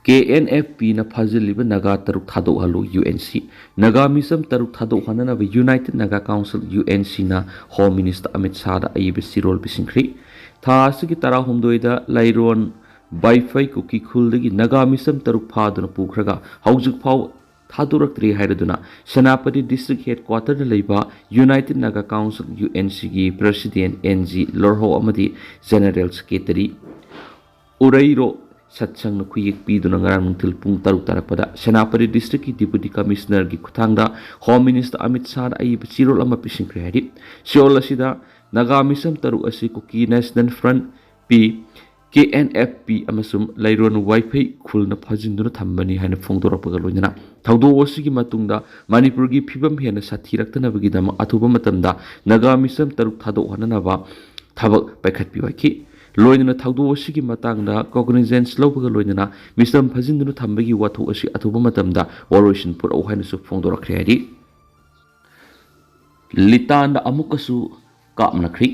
ꯀꯦ ꯑꯦꯟ ꯑꯦꯐ ꯄꯤꯅ ꯐꯥꯖꯤꯜꯂꯤꯕ ꯅꯥꯒꯥ ꯇꯔꯨꯛ ꯊꯥꯗꯣꯛꯍꯜꯂꯨ ꯌꯨ ꯑꯦꯟ ꯁꯤ꯫ ꯅꯥꯒꯥ ꯃꯤꯆꯝ ꯇꯔꯨꯛ ꯊꯥꯗꯣꯛꯍꯟꯅꯅꯕ united Naga council U N ꯁꯤꯅ ꯍꯣꯝ ꯃꯤꯅꯤꯁꯇꯔ ꯑꯃꯤꯠ ꯁꯥꯍꯗ ꯑꯏꯕ ꯆꯦꯔꯣꯜ ꯄꯤꯁꯤꯟꯈ꯭ꯔꯤ꯫ ꯊꯥ ꯑꯁꯤꯒꯤ ꯇꯔꯥꯍꯨꯝꯗꯣꯏꯗ ꯂꯩꯔꯣꯟ ꯕꯥꯏꯐꯩ ꯀꯨꯀꯤ ꯈꯨꯜꯗꯒꯤ ꯅꯥꯒꯥ ꯃꯤꯆꯝ ꯇꯔꯨꯛ ꯐꯥꯗꯨꯅ ꯄꯨꯈ꯭ꯔꯒ ꯍꯧꯖꯤꯛ ꯐꯥꯎ ꯊꯥꯗꯣꯔꯛꯇ꯭ꯔꯤ ꯍꯥꯏꯔꯗꯨꯅ ꯁꯦꯅꯥꯄꯇꯤ ꯗꯤꯁꯇ꯭ꯔꯤꯛ ꯍꯦꯗꯀ꯭ꯋꯥꯇꯔꯗ ꯂꯩꯕ united Naga council U N ꯁꯤꯒꯤ ꯄ꯭ꯔꯁꯤꯗꯦꯟ ꯑꯦꯟ ꯖꯤ ꯂꯣꯔꯍꯧ ꯑꯃꯗꯤ ꯖꯦꯅꯔꯦꯜ ꯁꯦꯀ꯭ꯔꯦꯇꯔꯤ ꯎꯔꯩꯔꯣ ꯁꯠꯁꯪꯅ ꯈꯨꯌꯦꯛ ꯄꯤꯗꯨꯅ ꯉꯔꯥꯡ ꯅꯨꯡꯊꯤꯜ ꯄꯨꯡ ꯇꯔꯨꯛ ꯇꯥꯔꯛꯄꯗ ꯁꯦꯅꯥꯄꯇꯤ ꯗꯤꯁꯇ꯭ꯔꯤꯛꯀꯤ ꯗꯤꯄꯨꯇꯤ ꯀꯃꯤꯁꯅꯔꯒꯤ ꯈꯨꯠꯊꯥꯡꯗ ꯍꯣꯝ ꯃꯤꯅꯤꯁꯇꯔ ꯑꯃꯤꯠ ꯁꯥꯍꯗ ꯑꯏꯕ ꯆꯦꯔꯣꯜ ꯑꯃ ꯄꯤꯁꯤꯟꯈ꯭ꯔꯦ ꯍꯥꯏꯔꯤ꯫ ꯆꯦꯔꯣꯜ ꯑꯁꯤꯗ ꯅꯥꯒꯥ ꯃꯤꯆꯝ ꯇꯔꯨꯛ ꯑꯁꯤ Kuki national front P, K N F P ꯑꯃꯁꯨꯡ ꯂꯩꯔꯣꯟ ꯋꯥꯏꯐꯩ ꯈꯨꯜꯅ ꯐꯥꯖꯤꯟꯗꯨꯅ ꯊꯝꯕꯅꯤ ꯍꯥꯏꯅ ꯐꯣꯡꯗꯣꯔꯛꯄꯒ ꯂꯣꯏꯅꯅ ꯊꯧꯗꯣꯛ ꯑꯁꯤꯒꯤ ꯃꯇꯨꯡꯗ ꯃꯅꯤꯄꯨꯔꯒꯤ ꯐꯤꯕꯝ ꯍꯦꯟꯅ ꯁꯥꯊꯤꯔꯛꯇꯅꯕꯒꯤꯗꯃꯛ ꯑꯊꯨꯕ ꯃꯇꯝꯗ ꯅꯥꯒꯥ ꯃꯤꯆꯝ ꯇꯔꯨꯛ ꯊꯥꯗꯣꯛꯍꯟꯅꯅꯕ ꯊꯕꯛ ꯄꯥꯏꯈꯠꯄꯤꯌꯨ ꯍꯥꯏꯈꯤ꯫ ꯂꯣꯏꯅꯅ ꯊꯧꯗꯣꯛ ꯑꯁꯤꯒꯤ ꯃꯇꯥꯡꯗ ꯀꯣꯒꯅꯤꯖꯦꯟꯁ ꯂꯧꯕꯒ ꯂꯣꯏꯅꯅ ꯃꯤꯆꯝ ꯐꯥꯖꯤꯟꯗꯨꯅ ꯊꯝꯕꯒꯤ ꯋꯥꯊꯣꯛ ꯑꯁꯤ ꯑꯊꯨꯕ ꯃꯇꯝꯗ ꯋꯥꯔꯣꯏꯁꯤꯟ ꯄꯨꯔꯛꯎ ꯍꯥꯏꯅꯁꯨ ꯐꯣꯡꯗꯣꯔꯛꯈ꯭ꯔꯦ ꯍꯥꯏꯔꯤ꯫ ꯂꯤꯇꯥꯟꯗ ꯑꯃꯨꯛꯀꯁꯨ ꯀꯥꯞꯅꯈ꯭ꯔꯤ꯫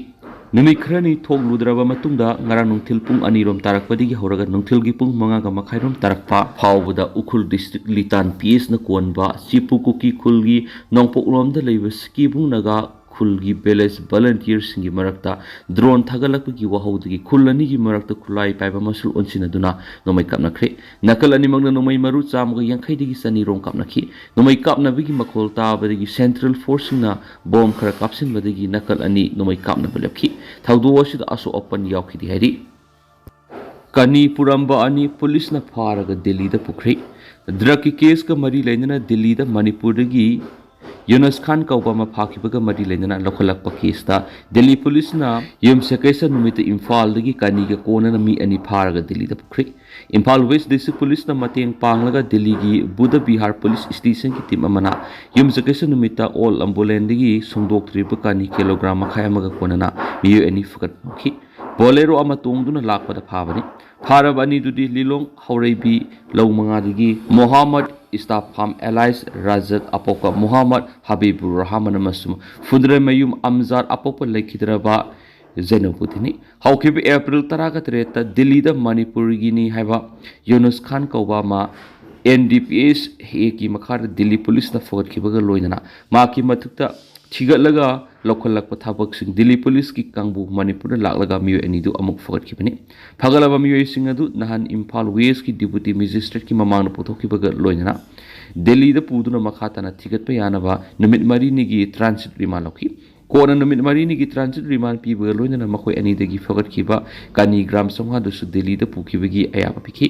ꯅꯨꯃꯤꯠ ꯈꯔꯅꯤ ꯊꯣꯛꯂꯨꯗ꯭ꯔꯕ ꯃꯇꯨꯡꯗ ꯉꯔꯥꯡ ꯅꯨꯡꯊꯤꯜ ꯄꯨꯡ ꯑꯅꯤꯔꯣꯝ ꯇꯥꯔꯛꯄꯗꯒꯤ ꯍꯧꯔꯒ ꯅꯨꯡꯊꯤꯜꯒꯤ ꯄꯨꯡ ꯃꯉꯥꯒ ꯃꯈꯥꯏꯔꯣꯝ ꯇꯥꯔꯛꯄ ꯐꯥꯎꯕꯗ ꯎꯈ꯭ꯔꯨꯜ ꯗꯤꯁꯇ꯭ꯔꯤꯛ ꯂꯤꯇꯥꯟ ꯄꯤ ꯑꯦꯁꯅ ꯀꯣꯟꯕ ꯆꯤꯄꯨ ꯀꯨꯀꯤ ꯈꯨꯜꯒꯤ ꯅꯣꯡꯄꯣꯛꯂꯣꯝꯗ ꯂꯩꯕ ꯁꯤꯀꯤꯕꯨꯡ ꯅꯥꯒꯥ ꯈꯨꯜꯒꯤ ꯚꯤꯂꯦꯖ ꯚꯣꯂꯨꯟꯇꯤꯌꯔꯁꯤꯡꯒꯤ ꯃꯔꯛꯇ ꯗ꯭ꯔꯣꯟ ꯊꯥꯒꯠꯂꯛꯄꯒꯤ ꯋꯥꯍꯧꯗꯒꯤ ꯈꯨꯜ ꯑꯅꯤꯒꯤ ꯃꯔꯛꯇ ꯈꯨꯠꯂꯥꯏ ꯄꯥꯏꯕ ꯃꯁꯦꯜ ꯑꯣꯟꯁꯤꯟꯅꯗꯨꯅ ꯅꯣꯡꯃꯩ ꯀꯥꯞꯅꯈ꯭ꯔꯦ꯫ ꯅꯥꯀꯜ ꯑꯅꯤꯃꯛꯅ ꯅꯣꯡꯃꯩ ꯃꯔꯨ ꯆꯥꯝꯃꯒ ꯌꯥꯡꯈꯩꯗꯒꯤ ꯆꯅꯤꯔꯣꯝ ꯀꯥꯞꯅꯈꯤ꯫ ꯅꯣꯡꯃꯩ ꯀꯥꯞꯅꯕꯒꯤ ꯃꯈꯣꯜ ꯇꯥꯕꯗꯒꯤ ꯁꯦꯟꯇ꯭ꯔꯦꯜ ꯐꯣꯔꯁꯁꯤꯡꯅ ꯕꯣꯝ ꯈꯔ ꯀꯥꯞꯁꯤꯟꯕꯗꯒꯤ ꯅꯥꯀꯜ ꯑꯅꯤ ꯅꯣꯡꯃꯩ ꯀꯥꯞꯅꯕ ꯂꯦꯞꯈꯤ꯫ ꯊꯧꯗꯣꯛ ꯑꯁꯤꯗ ꯑꯁꯣꯛ ꯑꯄꯟ ꯌꯥꯎꯈꯤꯗꯦ ꯍꯥꯏꯔꯤ꯫ ꯀꯅꯤ ꯄꯨꯔꯝꯕ ꯑꯅꯤ ꯄꯨꯂꯤꯁꯅ ꯐꯥꯔꯒ ꯗꯤꯜꯂꯤꯗ ꯄꯨꯈ꯭ꯔꯦ꯫ ꯗ꯭ꯔꯒꯀꯤ ꯀꯦꯁꯀ ꯃꯔꯤ ꯂꯩꯅꯅ ꯗꯤꯜꯂꯤꯗ ꯃꯅꯤꯄꯨꯔꯗꯒꯤ ꯌꯨꯅꯁ ꯈꯥꯟ ꯀꯧꯕ ꯑꯃ ꯐꯥꯈꯤꯕꯒ ꯃꯔꯤ ꯂꯩꯅꯅ ꯂꯧꯈꯠꯂꯛꯄ ꯀꯦꯁꯇ ꯗꯦꯜꯂꯤ ꯄꯨꯂꯤꯁꯅ ꯌꯨꯝꯁꯀꯩꯁ ꯅꯨꯃꯤꯠꯇ ꯏꯝꯐꯥꯜꯗꯒꯤ ꯀꯅꯤꯒ ꯀꯣꯟꯅꯅ ꯃꯤ ꯑꯅꯤ ꯐꯥꯔꯒ ꯗꯦꯜꯂꯤꯗ ꯄꯨꯈ꯭ꯔꯦ꯫ ꯏꯝꯐꯥꯜ ꯋꯦꯁ ꯗꯤꯁꯇ꯭ꯔꯤꯛ ꯄꯨꯂꯤꯁꯅ ꯃꯇꯦꯡ ꯄꯥꯡꯂꯒ ꯗꯦꯜꯂꯤꯒꯤ ꯕꯨꯙ ꯕꯤꯍꯥꯔ ꯄꯨꯂꯤꯁ ꯁ꯭ꯇꯦꯁꯟꯒꯤ ꯇꯤꯝ ꯑꯃꯅ ꯌꯨꯝꯁꯀꯩꯁ ꯅꯨꯃꯤꯠꯇ ꯑꯣꯜ ꯑꯝꯕꯨꯂꯦꯟꯗꯒꯤ ꯁꯣꯡꯗꯣꯛꯇ꯭ꯔꯤꯕ ꯀꯅꯤ ꯀꯤꯂꯣꯒ꯭ꯔꯥꯝ ꯃꯈꯥꯏ ꯑꯃꯒ ꯀꯣꯟꯅꯅ ꯃꯤꯑꯣꯏ ꯑꯅꯤ ꯐꯒꯠꯄ ꯐꯪꯈꯤ꯫ ꯕꯣꯂꯦꯔꯣ ꯑꯃ ꯇꯣꯡꯗꯨꯅ ꯂꯥꯛꯄꯗ ꯐꯥꯕꯅꯤ꯫ ꯐꯥꯔꯕ ꯑꯅꯤꯗꯨꯗꯤ ꯂꯤꯂꯣꯡ ꯍꯧꯔꯩꯕꯤ ꯂꯧ ꯃꯉꯥꯗꯒꯤ ꯃꯣꯍꯥꯃꯗ ꯏꯁꯇꯥꯐꯥꯝ ꯑꯦꯂꯥꯏꯁ ꯔꯥꯖꯠ ꯑꯄꯣꯛꯄ ꯃꯣꯍꯥꯃꯗ ꯍꯕꯤꯕꯨꯔ ꯔꯍꯃꯟ ꯑꯃꯁꯨꯡ ꯐꯨꯟꯗ꯭ꯔꯩꯃꯌꯨꯝ ꯑꯝꯖꯥꯗ ꯑꯄꯣꯛꯄ ꯂꯩꯈꯤꯗ꯭ꯔꯕ ꯖꯩꯅꯕꯨꯗꯤꯟꯅꯤ꯫ ꯍꯧꯈꯤꯕ ꯑꯦꯄ꯭ꯔꯤꯜ ꯇꯔꯥꯒ ꯇꯔꯦꯠꯇ ꯗꯤꯜꯂꯤꯗ ꯃꯅꯤꯄꯨꯔꯒꯤꯅꯤ ꯍꯥꯏꯕ ꯌꯨꯅꯨꯁ ꯈꯥꯟ ꯀꯧꯕ ꯑꯃ ꯑꯦꯟ ꯗꯤ ꯄꯤ ꯑꯦꯁ ꯑꯦꯒꯤ ꯃꯈꯥꯗ ꯗꯤꯜꯂꯤ ꯄꯨꯂꯤꯁꯅ ꯐꯒꯠꯈꯤꯕꯒ ꯂꯣꯏꯅꯅ ꯃꯍꯥꯛꯀꯤ ꯃꯊꯛꯇ ꯊꯤꯒꯠꯂꯒ ꯂꯧꯈꯠꯂꯛꯄ ꯊꯕꯛꯁꯤꯡ ꯗꯤꯜꯂꯤ ꯄꯨꯂꯤꯁꯀꯤ ꯀꯥꯡꯕꯨ ꯃꯅꯤꯄꯨꯔꯗ ꯂꯥꯛꯂꯒ ꯃꯤꯑꯣꯏ ꯑꯅꯤꯗꯨ ꯑꯃꯨꯛ ꯐꯒꯠꯈꯤꯕꯅꯤ꯫ ꯐꯒꯠꯂꯕ ꯃꯤꯑꯣꯏꯁꯤꯡ ꯑꯗꯨ ꯅꯍꯥꯟ ꯏꯝꯐꯥꯜ ꯋꯦꯁꯀꯤ ꯗꯤꯄꯨꯇꯤ ꯃꯦꯖꯤꯁꯇ꯭ꯔꯦꯠꯀꯤ ꯃꯃꯥꯡꯗ ꯄꯨꯊꯣꯛꯈꯤꯕꯒ ꯂꯣꯏꯅꯅ ꯗꯤꯜꯂꯤꯗ ꯄꯨꯗꯨꯅ ꯃꯈꯥ ꯇꯥꯅ ꯊꯤꯒꯠꯄ ꯌꯥꯅꯕ ꯅꯨꯃꯤꯠ ꯃꯔꯤꯅꯤꯒꯤ ꯇ꯭ꯔꯥꯟꯖꯤꯠ ꯔꯤꯃꯥꯟ ꯂꯧꯈꯤ꯫ ꯀꯣꯟꯅ ꯅꯨꯃꯤꯠ ꯃꯔꯤꯅꯤꯒꯤ ꯇ꯭ꯔꯥꯟꯖꯤꯠ ꯔꯤꯃꯥꯟ ꯄꯤꯕꯒ ꯂꯣꯏꯅꯅ ꯃꯈꯣꯏ ꯑꯅꯤꯗꯒꯤ ꯐꯒꯠꯈꯤꯕ ꯀꯅꯤ ꯒ꯭ꯔꯥꯝ ꯆꯥꯝꯃꯉꯥꯗꯨꯁꯨ ꯗꯤꯜꯂꯤꯗ ꯄꯨꯈꯤꯕꯒꯤ ꯑꯌꯥꯕ ꯄꯤꯈꯤ꯫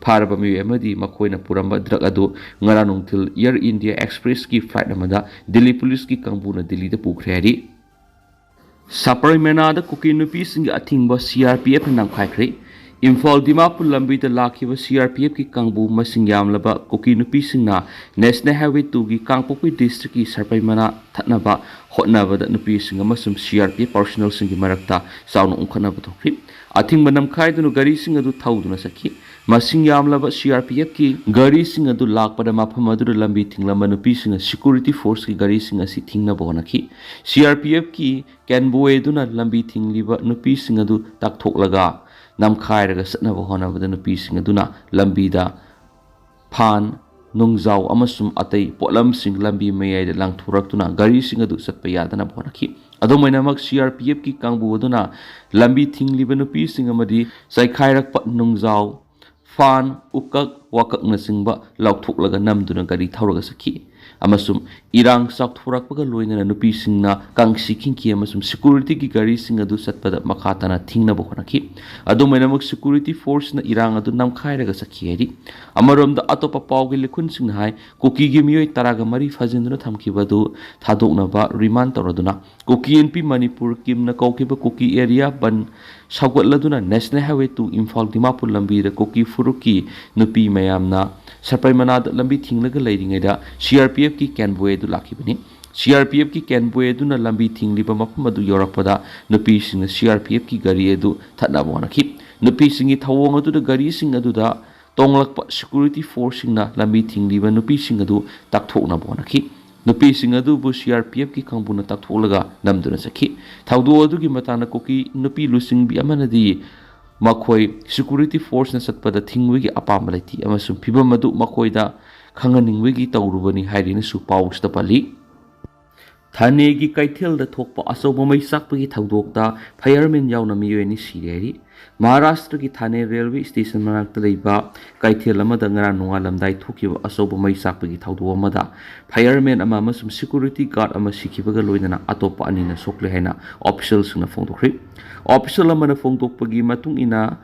ꯐꯥꯔꯕ ꯃꯤꯑꯣꯏ ꯑꯃꯗꯤ ꯃꯈꯣꯏꯅ ꯄꯨꯔꯝꯕ ꯗ꯭ꯔꯒ ꯑꯗꯨ ꯉꯔꯥꯡ ꯅꯨꯡꯊꯤꯜ ꯑꯦꯌꯔ ꯏꯟꯗꯤꯌꯥ ꯑꯦꯛꯁꯄ꯭ꯔꯦꯁꯀꯤ ꯐ꯭ꯂꯥꯏꯠ ꯑꯃꯗ ꯗꯤꯜꯂꯤ ꯄꯨꯂꯤꯁꯀꯤ ꯀꯥꯡꯕꯨꯅ ꯗꯤꯜꯂꯤꯗ ꯄꯨꯈ꯭ꯔꯦ ꯍꯥꯏꯔꯤ꯫ ꯁꯄꯔꯤꯃꯦꯅꯥꯗ ꯀꯨꯀꯤ ꯅꯨꯄꯤꯁꯤꯡꯒꯤ ꯑꯊꯤꯡꯕ ꯁꯤ ꯑꯥꯔ ꯄꯤ ꯑꯦꯐꯅ ꯅꯝꯈꯥꯏꯈ꯭ꯔꯦ꯫ ꯏꯝꯐꯥꯜ ꯗꯤꯃꯥꯄꯨꯔ ꯂꯝꯕꯤꯗ ꯂꯥꯛꯈꯤꯕ ꯁꯤ ꯑꯥꯔ ꯄꯤ ꯑꯦꯐꯀꯤ ꯀꯥꯡꯕꯨ ꯃꯁꯤꯡ ꯌꯥꯝꯂꯕ ꯀꯨꯀꯤ ꯅꯨꯄꯤꯁꯤꯡꯅ ꯅꯦꯁꯅꯦꯜ ꯍꯥꯏꯋꯦ ꯇꯨꯒꯤ ꯀꯥꯡꯄꯣꯛꯄꯤ ꯗꯤꯁꯇ꯭ꯔꯤꯛꯀꯤ ꯁꯄꯔꯤꯃꯦꯅꯥ ꯊꯠꯅꯕ ꯍꯣꯠꯅꯕꯗ ꯅꯨꯄꯤꯁꯤꯡ ꯑꯃꯁꯨꯡ ꯁꯤ ꯑꯥꯔ ꯄꯤ ꯑꯦꯐ ꯄꯥꯔꯁꯣꯅꯦꯜꯁꯤꯡꯒꯤ ꯃꯔꯛꯇ ꯆꯥꯎꯅ ꯎꯪꯈꯠꯅꯕ ꯊꯣꯛꯈꯤ꯫ ꯑꯊꯤꯡꯕ ꯅꯝꯈꯥꯏꯗꯨꯅ ꯒꯥꯔꯤꯁꯤꯡ ꯑꯗꯨ ꯊꯧꯗꯨꯅ ꯆꯠꯈꯤ꯫ ꯃꯁꯤꯡ ꯌꯥꯝꯂꯕ ꯁꯤ ꯑꯥꯔ ꯄꯤ ꯑꯦꯐꯀꯤ ꯒꯥꯔꯤꯁꯤꯡ ꯑꯗꯨ ꯂꯥꯛꯄꯗ ꯃꯐꯝ ꯑꯗꯨꯗ ꯂꯝꯕꯤ ꯊꯤꯡꯂꯝꯕ ꯅꯨꯄꯤꯁꯤꯡꯅ ꯁꯦꯀ꯭ꯌꯨꯔꯤꯇꯤ ꯐꯣꯔꯁꯀꯤ ꯒꯥꯔꯤꯁꯤꯡ ꯑꯁꯤ ꯊꯤꯡꯅꯕ ꯍꯣꯠꯅꯈꯤ꯫ ꯁꯤ ꯑꯥꯔ ꯄꯤ ꯑꯦꯐꯀꯤ ꯀꯦꯟꯕꯣꯏꯗꯨꯅ ꯂꯝꯕꯤ ꯊꯤꯡꯂꯤꯕ ꯅꯨꯄꯤꯁꯤꯡ ꯑꯗꯨ ꯇꯥꯛꯊꯣꯛꯂꯒ ꯅꯝꯈꯥꯏꯔꯒ ꯆꯠꯅꯕ ꯍꯣꯠꯅꯕꯗ ꯅꯨꯄꯤꯁꯤꯡ ꯑꯗꯨꯅ ꯂꯝꯕꯤꯗ ꯐꯥꯟ, ꯅꯨꯡꯖꯥꯎ ꯑꯃꯁꯨꯡ ꯑꯇꯩ ꯄꯣꯠꯂꯝꯁꯤꯡ ꯂꯝꯕꯤ ꯃꯌꯥꯏꯗ ꯂꯪꯊꯣꯔꯛꯇꯨꯅ ꯒꯥꯔꯤꯁꯤꯡ ꯑꯗꯨ ꯆꯠꯄ ꯌꯥꯗꯅꯕ ꯍꯣꯠꯅꯈꯤ꯫ ꯑꯗꯨꯝ ꯑꯣꯏꯅꯃꯛ, ꯁꯤ ꯑꯥꯔ ꯄꯤ ꯑꯦꯐꯀꯤ ꯀꯥꯡꯕꯨ ꯑꯗꯨꯅ ꯂꯝꯕꯤ ꯊꯤꯡꯂꯤꯕ ꯅꯨꯄꯤꯁꯤꯡ ꯑꯃꯗꯤ ꯆꯥꯏꯈꯥꯏꯔꯛꯄ ꯅꯨꯡꯖꯥꯎ, ꯐꯥꯟ, ꯎꯀꯛ, ꯋꯥꯀꯛꯅꯆꯤꯡꯕ ꯂꯧꯊꯣꯛꯂꯒ ꯅꯝꯗꯨꯅ ꯒꯥꯔꯤ ꯊꯧꯔꯒ ꯆꯠꯈꯤ꯫ ꯑꯃꯁꯨꯡ ꯏꯔꯥꯡ ꯆꯥꯎꯊꯣꯔꯛꯄꯒ ꯂꯣꯏꯅꯅ ꯅꯨꯄꯤꯁꯤꯡꯅ ꯀꯥꯡꯁꯤ ꯈꯤꯡꯈꯤ ꯑꯃꯁꯨꯡ ꯁꯦꯀ꯭ꯌꯨꯔꯤꯇꯤꯒꯤ ꯒꯥꯔꯤꯁꯤꯡ ꯑꯗꯨ ꯆꯠꯄꯗ ꯃꯈꯥ ꯇꯥꯅ ꯊꯤꯡꯅꯕ ꯍꯣꯠꯅꯈꯤ꯫ ꯑꯗꯨꯝ ꯑꯣꯏꯅꯃꯛ, ꯁꯦꯀ꯭ꯌꯨꯔꯤꯇꯤ ꯐꯣꯔꯁꯅ ꯏꯔꯥꯡ ꯑꯗꯨ ꯅꯝꯈꯥꯏꯔꯒ ꯆꯠꯈꯤ ꯍꯥꯏꯔꯤ꯫ ꯑꯃꯔꯣꯝꯗ, ꯑꯇꯣꯞꯄ ꯄꯥꯎꯒꯤ ꯂꯤꯈꯨꯟꯁꯤꯡꯅ ꯍꯥꯏ, ꯀꯨꯀꯤꯒꯤ ꯃꯤꯑꯣꯏ ꯇꯔꯥꯒ ꯃꯔꯤ ꯐꯥꯖꯤꯟꯗꯨꯅ ꯊꯝꯈꯤꯕ ꯑꯗꯨ ꯊꯥꯗꯣꯛꯅꯕ ꯔꯤꯃꯥꯟ ꯇꯧꯔꯗꯨꯅ ꯀꯨꯀꯤ ꯑꯦꯟ ꯄꯤ ꯃꯅꯤꯄꯨꯔ ꯀꯤꯝꯅ ꯀꯧꯈꯤꯕ ꯀꯨꯀꯤ ꯑꯦꯔꯤꯌꯥ ꯕꯟ ꯁꯧꯒꯠꯂꯗꯨꯅ national highway two Imphal Dimapur ꯂꯝꯕꯤꯗ ꯀꯨꯀꯤ ꯐꯨꯔꯨꯞꯀꯤ ꯅꯨꯄꯤ ꯃꯌꯥꯝꯅ ꯁꯔꯄꯩ ꯃꯅꯥꯗ ꯂꯝꯕꯤ ꯊꯤꯡꯂꯒ ꯂꯩꯔꯤꯉꯩꯗ ꯁꯤ ꯑꯥꯔ ꯄꯤ ꯑꯦꯐꯀꯤ ꯀꯦꯟꯕꯣꯏ ꯑꯗꯨ ꯂꯥꯛꯈꯤꯕꯅꯤ꯫ ꯁꯤ ꯑꯥꯔ ꯄꯤ ꯑꯦꯐꯀꯤ ꯀꯦꯟꯕꯣꯏ ꯑꯗꯨꯅ ꯂꯝꯕꯤ ꯊꯤꯡꯂꯤꯕ ꯃꯐꯝ ꯑꯗꯨ ꯌꯧꯔꯛꯄꯗ ꯅꯨꯄꯤꯁꯤꯡꯅ ꯁꯤ ꯑꯥꯔ ꯄꯤ ꯑꯦꯐꯀꯤ ꯒꯥꯔꯤ ꯑꯗꯨ ꯊꯠꯅꯕ ꯍꯣꯠꯅꯈꯤ꯫ ꯅꯨꯄꯤꯁꯤꯡꯒꯤ ꯊꯧꯑꯣꯡ ꯑꯗꯨꯗ ꯒꯥꯔꯤꯁꯤꯡ ꯑꯗꯨꯗ ꯇꯣꯡꯂꯛꯄ ꯁꯦꯀ꯭ꯌꯨꯔꯤꯇꯤ ꯐꯣꯔꯁꯁꯤꯡꯅ ꯂꯝꯕꯤ ꯊꯤꯡꯂꯤꯕ ꯅꯨꯄꯤꯁꯤꯡ ꯑꯗꯨ ꯇꯛꯊꯣꯛꯅꯕ ꯍꯣꯠꯅꯈꯤ꯫ ꯅꯨꯄꯤꯁꯤꯡ ꯑꯗꯨꯕꯨ ꯁꯤ ꯑꯥꯔ ꯄꯤ ꯑꯦꯐꯀꯤ ꯈꯪꯕꯨꯅ ꯇꯛꯊꯣꯛꯂꯒ ꯅꯝꯗꯨꯅ ꯆꯠꯈꯤ꯫ ꯊꯧꯗꯣꯛ ꯑꯗꯨꯒꯤ ꯃꯇꯥꯡꯗ ꯀꯨꯀꯤ ꯅꯨꯄꯤ ꯂꯨꯆꯤꯡꯕꯤ ꯑꯃꯅꯗꯤ ꯃꯈꯣꯏ ꯁꯦꯀ꯭ꯌꯨꯔꯤꯇꯤ ꯐꯣꯔꯁꯅ ꯆꯠꯄꯗ ꯊꯤꯡꯕꯒꯤ ꯑꯄꯥꯝꯕ ꯂꯩꯇꯦ ꯑꯃꯁꯨꯡ ꯐꯤꯚꯝ ꯑꯗꯨ ꯃꯈꯣꯏꯗ ꯈꯪꯍꯟꯅꯤꯡꯕꯒꯤ ꯇꯧꯔꯨꯕꯅꯤ ꯍꯥꯏꯔꯤꯅꯁꯨ ꯄꯥꯎ ꯑꯁꯤꯗ ꯄꯜꯂꯤ꯫ ꯊꯥꯅꯦꯒꯤ ꯀꯩꯊꯦꯜꯗ ꯊꯣꯛꯄ ꯑꯆꯧꯕ ꯃꯩ ꯆꯥꯛꯄꯒꯤ ꯊꯧꯗꯣꯛꯇ fireman ꯌꯥꯎꯅ ꯃꯤꯑꯣꯏ ꯑꯅꯤ ꯁꯤꯔꯦ ꯍꯥꯏꯔꯤ꯫ ꯃꯍꯥꯔꯥꯁꯇ꯭ꯔꯒꯤ ꯊꯥꯅꯦ ꯔꯦꯜꯋꯦ ꯁ꯭ꯇꯦꯁꯟ ꯃꯅꯥꯛꯇ ꯂꯩꯕ ꯀꯩꯊꯦꯜ ꯑꯃꯗ ꯉꯔꯥꯡ ꯅꯣꯡꯉꯥꯜꯂꯝꯗꯥꯏ ꯊꯣꯛꯈꯤꯕ ꯑꯆꯧꯕ ꯃꯩ ꯆꯥꯛꯄꯒꯤ ꯊꯧꯗꯣꯛ ꯑꯃꯗ fireman ꯑꯃ ꯑꯃꯁꯨꯡ ꯁꯦꯀ꯭ꯌꯨꯔꯤꯇꯤ ꯒꯥꯔꯗ ꯑꯃ ꯁꯤꯈꯤꯕꯒ ꯂꯣꯏꯅꯅ ꯑꯇꯣꯞꯄ ꯑꯅꯤꯅ ꯁꯣꯛꯂꯦ ꯍꯥꯏꯅ ꯑꯣꯐꯤꯁꯤꯌꯦꯜꯁꯤꯡꯅ ꯐꯣꯡꯗꯣꯛꯈ꯭ꯔꯤ꯫ ꯑꯣꯐꯤꯁꯤꯌꯦꯜ ꯑꯃꯅ ꯐꯣꯡꯗꯣꯛꯄꯒꯤ ꯃꯇꯨꯡ ꯏꯟꯅ,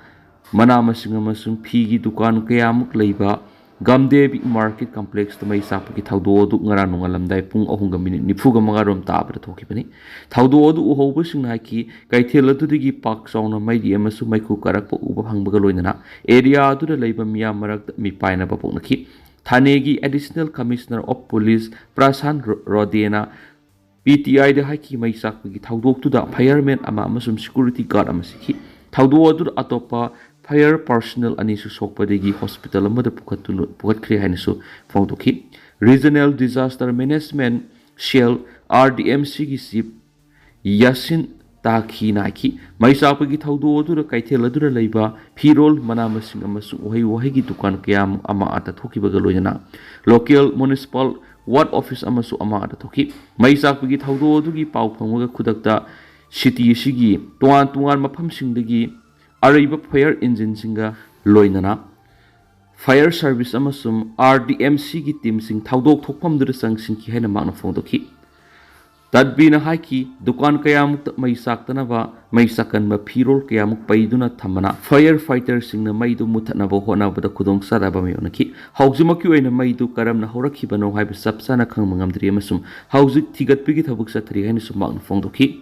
ꯃꯅꯥ ꯃꯁꯤꯡ ꯑꯃꯁꯨꯡ ꯐꯤꯒꯤ ꯗꯨꯀꯥꯟ ꯀꯌꯥꯃꯨꯛ ꯂꯩꯕ ꯒꯝꯗꯦꯕꯤ ꯃꯥꯔꯀꯦꯠ ꯀꯝꯄ꯭ꯂꯦꯛꯁꯇ ꯃꯩ ꯆꯥꯛꯄꯒꯤ ꯊꯧꯗꯣꯛ ꯑꯗꯨ ꯉꯔꯥꯡ ꯅꯣꯡꯉꯥꯜꯂꯝꯗꯥꯏ ꯄꯨꯡ ꯑꯍꯨꯝꯒ ꯃꯤꯅꯤꯠ ꯅꯤꯐꯨꯒ ꯃꯉꯥꯔꯣꯝ ꯇꯥꯕꯗ ꯊꯣꯛꯈꯤꯕꯅꯤ꯫ ꯊꯧꯗꯣꯛ ꯑꯗꯨ ꯎꯍꯧꯕꯁꯤꯡꯅ ꯍꯥꯏꯈꯤ, ꯀꯩꯊꯦꯜ ꯑꯗꯨꯗꯒꯤ ꯄꯥꯛ ꯆꯥꯎꯅ ꯃꯩꯔꯤ ꯑꯃꯁꯨꯡ ꯃꯩꯈꯨ ꯀꯥꯔꯛꯄ ꯎꯕ ꯐꯪꯕꯒ ꯂꯣꯏꯅꯅ ꯑꯦꯔꯤꯌꯥ ꯑꯗꯨꯗ ꯂꯩꯕ ꯃꯤꯌꯥꯝ ꯃꯔꯛꯇ ꯃꯤꯄꯥꯏꯅꯕ ꯄꯣꯛꯅꯈꯤ꯫ ꯊꯥꯅꯦꯒꯤ Additional Commissioner of Police ꯄ꯭ꯔꯁꯥꯟ ꯔꯣ-, ꯔꯣꯗꯦꯅ ꯄꯤ ꯇꯤ ꯑꯥꯏꯗ ꯍꯥꯏꯈꯤ, ꯃꯩ ꯆꯥꯛꯄꯒꯤ ꯊꯧꯗꯣꯛꯇꯨꯗ fireman ꯑꯃ ꯑꯃꯁꯨꯡ ꯁꯦꯀ꯭ꯌꯨꯔꯤꯇꯤ ꯒꯥꯔꯗ ꯑꯃ ꯁꯤꯈꯤ꯫ ꯊꯧꯗꯣꯛ ꯑꯗꯨꯗ ꯑꯇꯣꯞꯄ ꯐꯥꯌꯔ ꯄꯥꯔꯁꯣꯅꯦꯜ ꯑꯅꯤꯁꯨ ꯁꯣꯛꯄꯗꯒꯤ ꯍꯣꯁꯄꯤꯇꯥꯜ ꯑꯃꯗ ꯄꯨꯈꯠꯇꯨꯅ, ꯄꯨꯈꯠꯈ꯭ꯔꯦ ꯍꯥꯏꯅꯁꯨ ꯐꯣꯡꯗꯣꯛꯈꯤ꯫ ꯔꯤꯖꯅꯦꯜ ꯗꯤꯖꯥꯁꯇꯔ ꯃꯦꯅꯦꯖꯃꯦꯟꯠ ꯁꯦꯜ, ꯑꯥꯔ ꯗꯤ ꯑꯦꯝ ꯁꯤꯒꯤ ꯆꯤꯐ ꯌꯥꯁꯤꯟ ꯇꯥꯈꯤꯅ ꯍꯥꯏꯈꯤ, ꯃꯩ ꯆꯥꯛꯄꯒꯤ ꯊꯧꯗꯣꯛ ꯑꯗꯨꯗ ꯀꯩꯊꯦꯜ ꯑꯗꯨꯗ ꯂꯩꯕ ꯐꯤꯔꯣꯜ, ꯃꯅꯥ ꯃꯁꯤꯡ ꯑꯃꯁꯨꯡ ꯎꯍꯩ ꯋꯥꯍꯩꯒꯤ ꯗꯨꯀꯥꯟ ꯀꯌꯥ ꯑꯃ ꯑꯥꯇ ꯊꯣꯛꯈꯤꯕꯒ ꯂꯣꯏꯅꯅ ꯂꯣꯀꯦꯜ ꯃ꯭ꯌꯨꯅꯤꯁꯤꯄꯥꯜ ꯋꯥꯔꯗ ꯑꯣꯐꯤꯁ ꯑꯃꯁꯨ ꯑꯃꯥꯡ ꯑꯇꯥ ꯊꯣꯛꯈꯤ꯫ ꯃꯩ ꯆꯥꯛꯄꯒꯤ ꯊꯧꯗꯣꯛ ꯑꯗꯨꯒꯤ ꯄꯥꯎ ꯐꯪꯕꯒ ꯈꯨꯗꯛꯇ ꯁꯤꯇꯤ ꯑꯁꯤꯒꯤ ꯇꯣꯉꯥꯟ ꯇꯣꯉꯥꯟꯕ ꯃꯐꯝꯁꯤꯡꯗꯒꯤ ꯑꯔꯩꯕ ꯐꯥꯌꯔ ꯏꯟꯖꯤꯟꯁꯤꯡꯒ ꯂꯣꯏꯅꯅ Fire Service ꯑꯃꯁꯨꯡ R D M Cꯒꯤ teamꯁꯤꯡ ꯊꯧꯗꯣꯛ ꯊꯣꯛꯐꯝꯗꯨꯗ ꯆꯪꯁꯤꯟꯈꯤ ꯍꯥꯏꯅ ꯃꯍꯥꯛꯅ ꯐꯣꯡꯗꯣꯛꯈꯤ꯫ ꯇꯗꯕꯤꯅ ꯍꯥꯏꯈꯤ, ꯗꯨꯀꯥꯟ ꯀꯌꯥꯃꯨꯛꯇ ꯃꯩ ꯆꯥꯛꯇꯅꯕ ꯃꯩ ꯆꯥꯛꯀꯟꯕ ꯐꯤꯔꯣꯜ ꯀꯌꯥꯃꯨꯛ ꯄꯩꯗꯨꯅ ꯊꯝꯕꯅ fire fighterꯁꯤꯡꯅ ꯃꯩꯗꯨ ꯃꯨꯊꯠꯅꯕ ꯍꯣꯠꯅꯕꯗ ꯈꯨꯗꯣꯡꯆꯥꯗꯕ ꯃꯥꯌꯣꯛꯅꯈꯤ꯫ ꯍꯧꯖꯤꯛꯃꯛꯀꯤ ꯑꯣꯏꯅ ꯃꯩꯗꯨ ꯀꯔꯝꯅ ꯍꯧꯔꯛꯈꯤꯕꯅꯣ ꯍꯥꯏꯕ ꯆꯞ ꯆꯥꯅ ꯈꯪꯕ ꯉꯝꯗ꯭ꯔꯤ ꯑꯃꯁꯨꯡ ꯍꯧꯖꯤꯛ ꯊꯤꯒꯠꯄꯒꯤ ꯊꯕꯛ ꯆꯠꯊꯔꯤ ꯍꯥꯏꯅꯁꯨ ꯃꯍꯥꯛꯅ ꯐꯣꯡꯗꯣꯛꯈꯤ꯫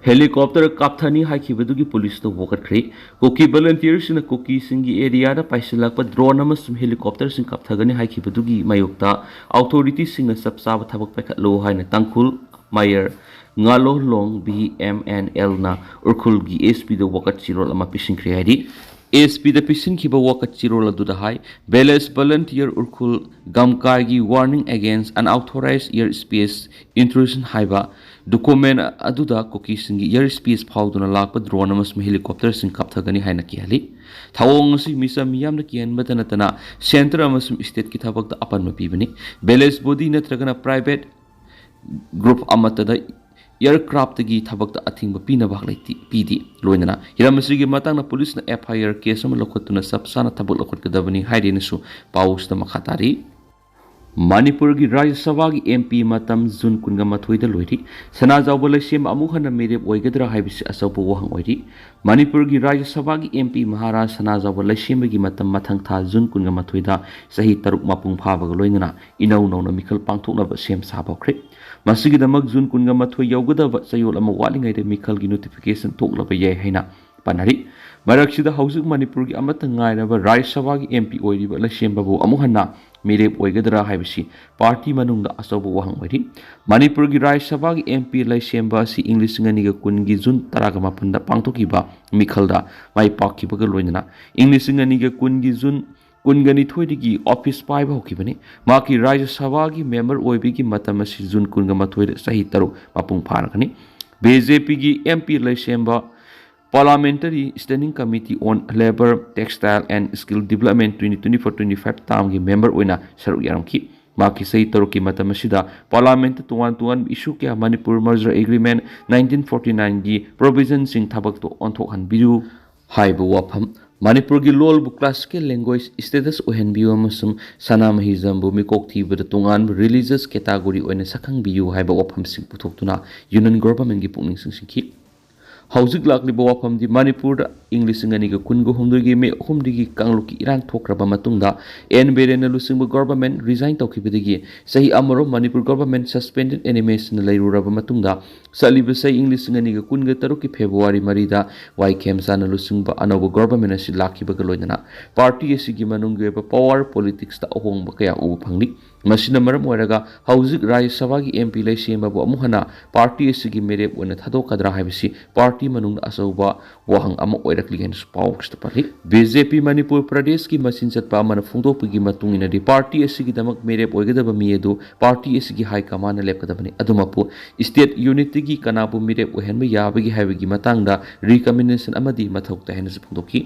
Helicopter ꯀꯥꯞꯊꯅꯤ ꯍꯥꯏꯈꯤꯕꯗꯨꯒꯤ ꯄꯨꯂꯤꯁꯇ ꯋꯥꯀꯠꯈ꯭ꯔꯦ꯫ ꯀꯨꯀꯤ volunteerꯁꯤꯡꯅ ꯀꯨꯀꯤꯁꯤꯡꯒꯤ areaꯗ ꯄꯥꯏꯁꯤꯜꯂꯛꯄ drone ꯑꯃꯁꯨꯡ helicopterꯁꯤꯡ ꯀꯥꯞꯊꯒꯅꯤ ꯍꯥꯏꯈꯤꯕꯗꯨꯒꯤ ꯃꯥꯌꯣꯛꯇ authorityꯁꯤꯡꯅ ꯆꯞ ꯆꯥꯕ ꯊꯕꯛ ꯄꯥꯏꯈꯠꯂꯨ ꯍꯥꯏꯅ ꯇꯥꯡꯈꯨꯜ Mayor ꯉꯥꯂꯣꯂꯣꯡ B M N Lꯅ ꯎꯈ꯭ꯔꯨꯜꯒꯤ S Pꯗ ꯋꯥꯀꯠ ꯆꯦꯔꯣꯜ ꯑꯃ ꯄꯤꯁꯤꯟꯈ꯭ꯔꯦ ꯍꯥꯏꯔꯤ꯫ S Pꯗ ꯄꯤꯁꯤꯟꯈꯤꯕ ꯋꯥꯀꯠ ꯆꯦꯔꯣꯜ ꯑꯗꯨꯗ ꯍꯥꯏ, Village Volunteer Ukhrul ꯒꯝꯀꯥꯏꯒꯤ Warning Against Unauthorized Airspace Intrusion ꯍꯥꯏꯕ document ꯑꯗꯨꯗ ꯀꯨꯀꯤꯁꯤꯡꯒꯤ airspace ꯐꯥꯎꯗꯨꯅ ꯂꯥꯛꯄ drone ꯑꯃꯁꯨꯡ helicopterꯁꯤꯡ ꯀꯥꯞꯊꯒꯅꯤ ꯍꯥꯏꯅ ꯀꯤꯍꯜꯂꯤ꯫ ꯊꯧꯑꯣꯡ ꯑꯁꯤ ꯃꯤꯆꯝ ꯃꯤꯌꯥꯝꯅ ꯀꯤꯍꯟꯕꯇ ꯅꯠꯇꯅ centre ꯑꯃꯁꯨꯡ stateꯀꯤ ꯊꯕꯛꯇ ꯑꯄꯟꯕ ꯄꯤꯕꯅꯤ꯫ Village body ꯅꯠꯇ꯭ꯔꯒꯅ private group ꯑꯃꯠꯇꯗ aircraftꯇꯒꯤ ꯊꯕꯛꯇ ꯑꯊꯤꯡꯕ ꯄꯤꯅꯕ ꯍꯛ ꯂꯩꯇꯦ, ꯄꯤꯗꯦ꯫ ꯂꯣꯏꯅꯅ ꯍꯤꯔꯝ ꯑꯁꯤꯒꯤ ꯃꯇꯥꯡꯗ ꯄꯨꯂꯤꯁꯅ F I R case ꯑꯃ ꯂꯧꯈꯠꯇꯨꯅ ꯆꯞ ꯆꯥꯅ ꯊꯕꯛ ꯂꯧꯈꯠꯀꯗꯕꯅꯤ ꯍꯥꯏꯔꯤꯅꯁꯨ ꯄꯥꯎꯁꯤꯗ ꯃꯈꯥ ꯇꯥꯔꯤ꯫ ꯃꯅꯤꯄꯨꯔꯒꯤ ꯔꯥꯖ꯭ꯌ ꯁꯚꯥꯒꯤ M P ꯃꯇꯝ ꯖꯨꯟ ꯀꯨꯟꯒ ꯃꯥꯊꯣꯏꯗ ꯂꯣꯏꯔꯤ꯫ ꯁꯅꯥꯖꯥꯎꯕ ꯂꯩꯁꯦꯝꯕ ꯑꯃꯨꯛ ꯍꯟꯅ ꯃꯤꯔꯦꯞ ꯑꯣꯏꯒꯗ꯭ꯔꯥ ꯍꯥꯏꯕꯁꯤ ꯑꯆꯧꯕ ꯋꯥꯍꯪ ꯑꯣꯏꯔꯤ꯫ ꯃꯅꯤꯄꯨꯔꯒꯤ ꯔꯥꯖ꯭ꯌ ꯁꯚꯥꯒꯤ M P ꯃꯍꯥꯔꯥꯖ ꯁꯅꯥꯖꯥꯎꯕ ꯂꯩꯁꯦꯝꯕꯒꯤ ꯃꯇꯝ ꯃꯊꯪ ꯊꯥ ꯖꯨꯟ ꯀꯨꯟꯒ ꯃꯥꯊꯣꯏꯗ ꯆꯍꯤ ꯇꯔꯨꯛ ꯃꯄꯨꯡ ꯐꯥꯕꯒ ꯂꯣꯏꯅꯅ ꯏꯅꯧ ꯅꯧꯅ ꯃꯤꯈꯜ ꯄꯥꯡꯊꯣꯛꯅꯕ ꯁꯦꯝ ꯁꯥꯕ ꯍꯧꯈ꯭ꯔꯦ꯫ ꯃꯁꯤꯒꯤꯗꯃꯛ ꯖꯨꯟ ꯀꯨꯟꯒ ꯃꯥꯊꯣꯏ ꯌꯧꯒꯗꯕ ꯆꯌꯣꯜ ꯑꯃ ꯋꯥꯠꯂꯤꯉꯩꯗ ꯃꯤꯈꯜꯒꯤ notification ꯊꯣꯛꯂꯕ ꯌꯥꯏ ꯍꯥꯏꯅ ꯄꯥꯅꯔꯤ꯫ ꯃꯔꯛꯁꯤꯗ ꯍꯧꯖꯤꯛ ꯃꯅꯤꯄꯨꯔꯒꯤ ꯑꯃꯠꯇ ꯉꯥꯏꯔꯕ ꯔꯥꯖ꯭ꯌ ꯁꯚꯥꯒꯤ M P ꯑꯣꯏꯔꯤꯕ ꯂꯩꯁꯦꯝꯕꯕꯨ ꯑꯃꯨꯛ ꯍꯟꯅ ꯃꯤꯔꯦꯞ ꯑꯣꯏꯒꯗ꯭ꯔꯥ ꯍꯥꯏꯕꯁꯤ party ꯃꯅꯨꯡꯗ ꯑꯆꯧꯕ ꯋꯥꯍꯪ ꯑꯣꯏꯔꯤ꯫ ꯃꯅꯤꯄꯨꯔꯒꯤ ꯔꯥꯖ꯭ꯌ ꯁꯚꯥꯒꯤ M P ꯂꯩꯁꯦꯝꯕ ꯑꯁꯤ ꯏꯪ ꯂꯤꯁꯤꯡ ꯑꯅꯤꯒ ꯀꯨꯟꯒꯤ ꯖꯨꯟ ꯇꯔꯥꯒ ꯃꯥꯄꯟꯗ ꯄꯥꯡꯊꯣꯛꯈꯤꯕ ꯃꯤꯈꯜꯗ ꯃꯥꯏ ꯄꯥꯛꯈꯤꯕꯒ ꯂꯣꯏꯅꯅ ꯏꯪ ꯂꯤꯁꯤꯡ ꯑꯅꯤꯒ ꯀꯨꯟꯒꯤ ꯖꯨꯟ ꯀꯨꯟꯒ ꯅꯤꯊꯣꯏꯗꯒꯤ office ꯄꯥꯏꯕ ꯍꯧꯈꯤꯕꯅꯤ꯫ ꯃꯍꯥꯛꯀꯤ ꯔꯥꯖ꯭ꯌ ꯁꯚꯥꯒꯤ member ꯑꯣꯏꯕꯒꯤ ꯃꯇꯝ ꯑꯁꯤ ꯖꯨꯟ ꯀꯨꯟꯒ ꯃꯥꯊꯣꯏꯗ ꯆꯍꯤ ꯇꯔꯨꯛ ꯃꯄꯨꯡ ꯐꯥꯔꯒꯅꯤ꯫ B J Pꯒꯤ M P ꯂꯩꯁꯦꯝꯕ Parliamentary Standing Committee on Labour, Textile and Skill Development twenty twenty-four twenty-five termꯒꯤ member ꯑꯣꯏꯅ ꯁꯔꯨꯛ ꯌꯥꯔꯝꯈꯤ꯫ ꯃꯍꯥꯛꯀꯤ ꯆꯍꯤ ꯇꯔꯨꯛꯀꯤ ꯃꯇꯝ ꯑꯁꯤꯗ parliamentꯇ ꯇꯣꯉꯥꯟ ꯇꯣꯉꯥꯟꯕ issue ꯀꯌꯥ, Manipur merger agreement, nineteen forty nineꯒꯤ provisionꯁꯤꯡ ꯊꯕꯛꯇ ꯑꯣꯟꯊꯣꯛꯍꯟꯕꯤꯌꯨ ꯍꯥꯏꯕ ꯋꯥꯐꯝ, ꯃꯅꯤꯄꯨꯔꯒꯤ ꯂꯣꯜꯕꯨ classical language status ꯑꯣꯏꯍꯟꯕꯤꯌꯨ ꯑꯃꯁꯨꯡ ꯁꯅꯥꯃꯍꯤꯖꯝꯕꯨ ꯃꯤꯀꯣꯛ ꯊꯤꯕꯗ ꯇꯣꯉꯥꯟꯕ religious category ꯑꯣꯏꯅ ꯁꯛꯈꯪꯕꯤꯌꯨ ꯍꯥꯏꯕ ꯋꯥꯐꯝꯁꯤꯡ ꯄꯨꯊꯣꯛꯇꯨꯅ Union Governmentꯀꯤ ꯄꯨꯛꯅꯤꯡ ꯆꯤꯡꯁꯤꯟꯈꯤ꯫ ꯍꯧꯖꯤꯛ ꯂꯥꯛꯂꯤꯕ ꯋꯥꯐꯝꯗꯤ ꯃꯅꯤꯄꯨꯔꯗ ꯏꯪ ꯂꯤꯁꯤꯡ ꯑꯅꯤꯒ ꯀꯨꯟꯒ ꯍꯨꯝꯗꯣꯏꯒꯤ ꯃꯦ ꯑꯍꯨꯝꯗꯒꯤ ꯀꯥꯡꯂꯨꯞꯀꯤ ꯏꯔꯥꯡ ꯊꯣꯛꯈ꯭ꯔꯕ ꯃꯇꯨꯡꯗ ꯑꯦꯟ ꯕꯤꯔꯦꯟꯅ ꯂꯨꯆꯤꯡꯕ government resign ꯇꯧꯈꯤꯕꯗꯒꯤ ꯆꯍꯤ ꯑꯃꯔꯣꯝ ꯃꯅꯤꯄꯨꯔ government suspended animationꯅ ꯂꯩꯔꯨꯔꯕ ꯃꯇꯨꯡꯗ ꯆꯠꯂꯤꯕ ꯆꯍꯤ ꯏꯪ ꯂꯤꯁꯤꯡ ꯑꯅꯤꯒ ꯀꯨꯟꯒ ꯇꯔꯨꯛꯀꯤ February ꯃꯔꯤꯗ ꯋꯥꯏ ꯈꯦꯝꯆꯥꯅ ꯂꯨꯆꯤꯡꯕ ꯑꯅꯧꯕ government ꯑꯁꯤ ꯂꯥꯛꯈꯤꯕꯒ ꯂꯣꯏꯅꯅ party ꯑꯁꯤꯒꯤ ꯃꯅꯨꯡꯒꯤ ꯑꯣꯏꯕ power politicsꯇ ꯑꯍꯣꯡꯕ ꯀꯌꯥ ꯎꯕ ꯐꯪꯂꯤ꯫ ꯃꯁꯤꯅ ꯃꯔꯝ ꯑꯣꯏꯔꯒ ꯍꯧꯖꯤꯛ ꯔꯥꯖ꯭ꯌ ꯁꯚꯥꯒꯤ M P ꯂꯩꯁꯦꯝꯕꯕꯨ ꯑꯃꯨꯛ ꯍꯟꯅ party ꯑꯁꯤꯒꯤ ꯃꯤꯔꯦꯞ ꯑꯣꯏꯅ ꯊꯥꯗꯣꯛꯀꯗ꯭ꯔꯥ ꯍꯥꯏꯕꯁꯤ party ꯃꯅꯨꯡꯗ ꯑꯆꯧꯕ ꯋꯥꯍꯪ ꯑꯃ ꯑꯣꯏꯔꯛꯂꯤ ꯍꯥꯏꯅꯁꯨ ꯄꯥꯎꯁꯤꯗ ꯄꯜꯂꯤ꯫ B J P ꯃꯅꯤꯄꯨꯔ ꯄ꯭ꯔꯗꯦꯁꯀꯤ ꯃꯆꯤꯟ ꯆꯠꯄ ꯑꯃꯅ ꯐꯣꯡꯗꯣꯛꯄꯒꯤ ꯃꯇꯨꯡ ꯏꯟꯅꯗꯤ party ꯑꯁꯤꯒꯤꯗꯃꯛ ꯃꯤꯔꯦꯞ ꯑꯣꯏꯒꯗꯕ ꯃꯤ ꯑꯗꯨ party ꯑꯁꯤꯒꯤ high commandꯅ ꯂꯦꯞꯀꯗꯕꯅꯤ꯫ ꯑꯗꯨꯃꯛꯄꯨ state unityꯒꯤ ꯀꯅꯥꯕꯨ ꯃꯤꯔꯦꯞ ꯑꯣꯏꯍꯟꯕ ꯌꯥꯕꯒꯦ ꯍꯥꯏꯕꯒꯤ ꯃꯇꯥꯡꯗ recommendation ꯑꯃꯗꯤ ꯃꯊꯧ ꯇꯥꯏ ꯍꯥꯏꯅꯁꯨ ꯐꯣꯡꯗꯣꯛꯈꯤ꯫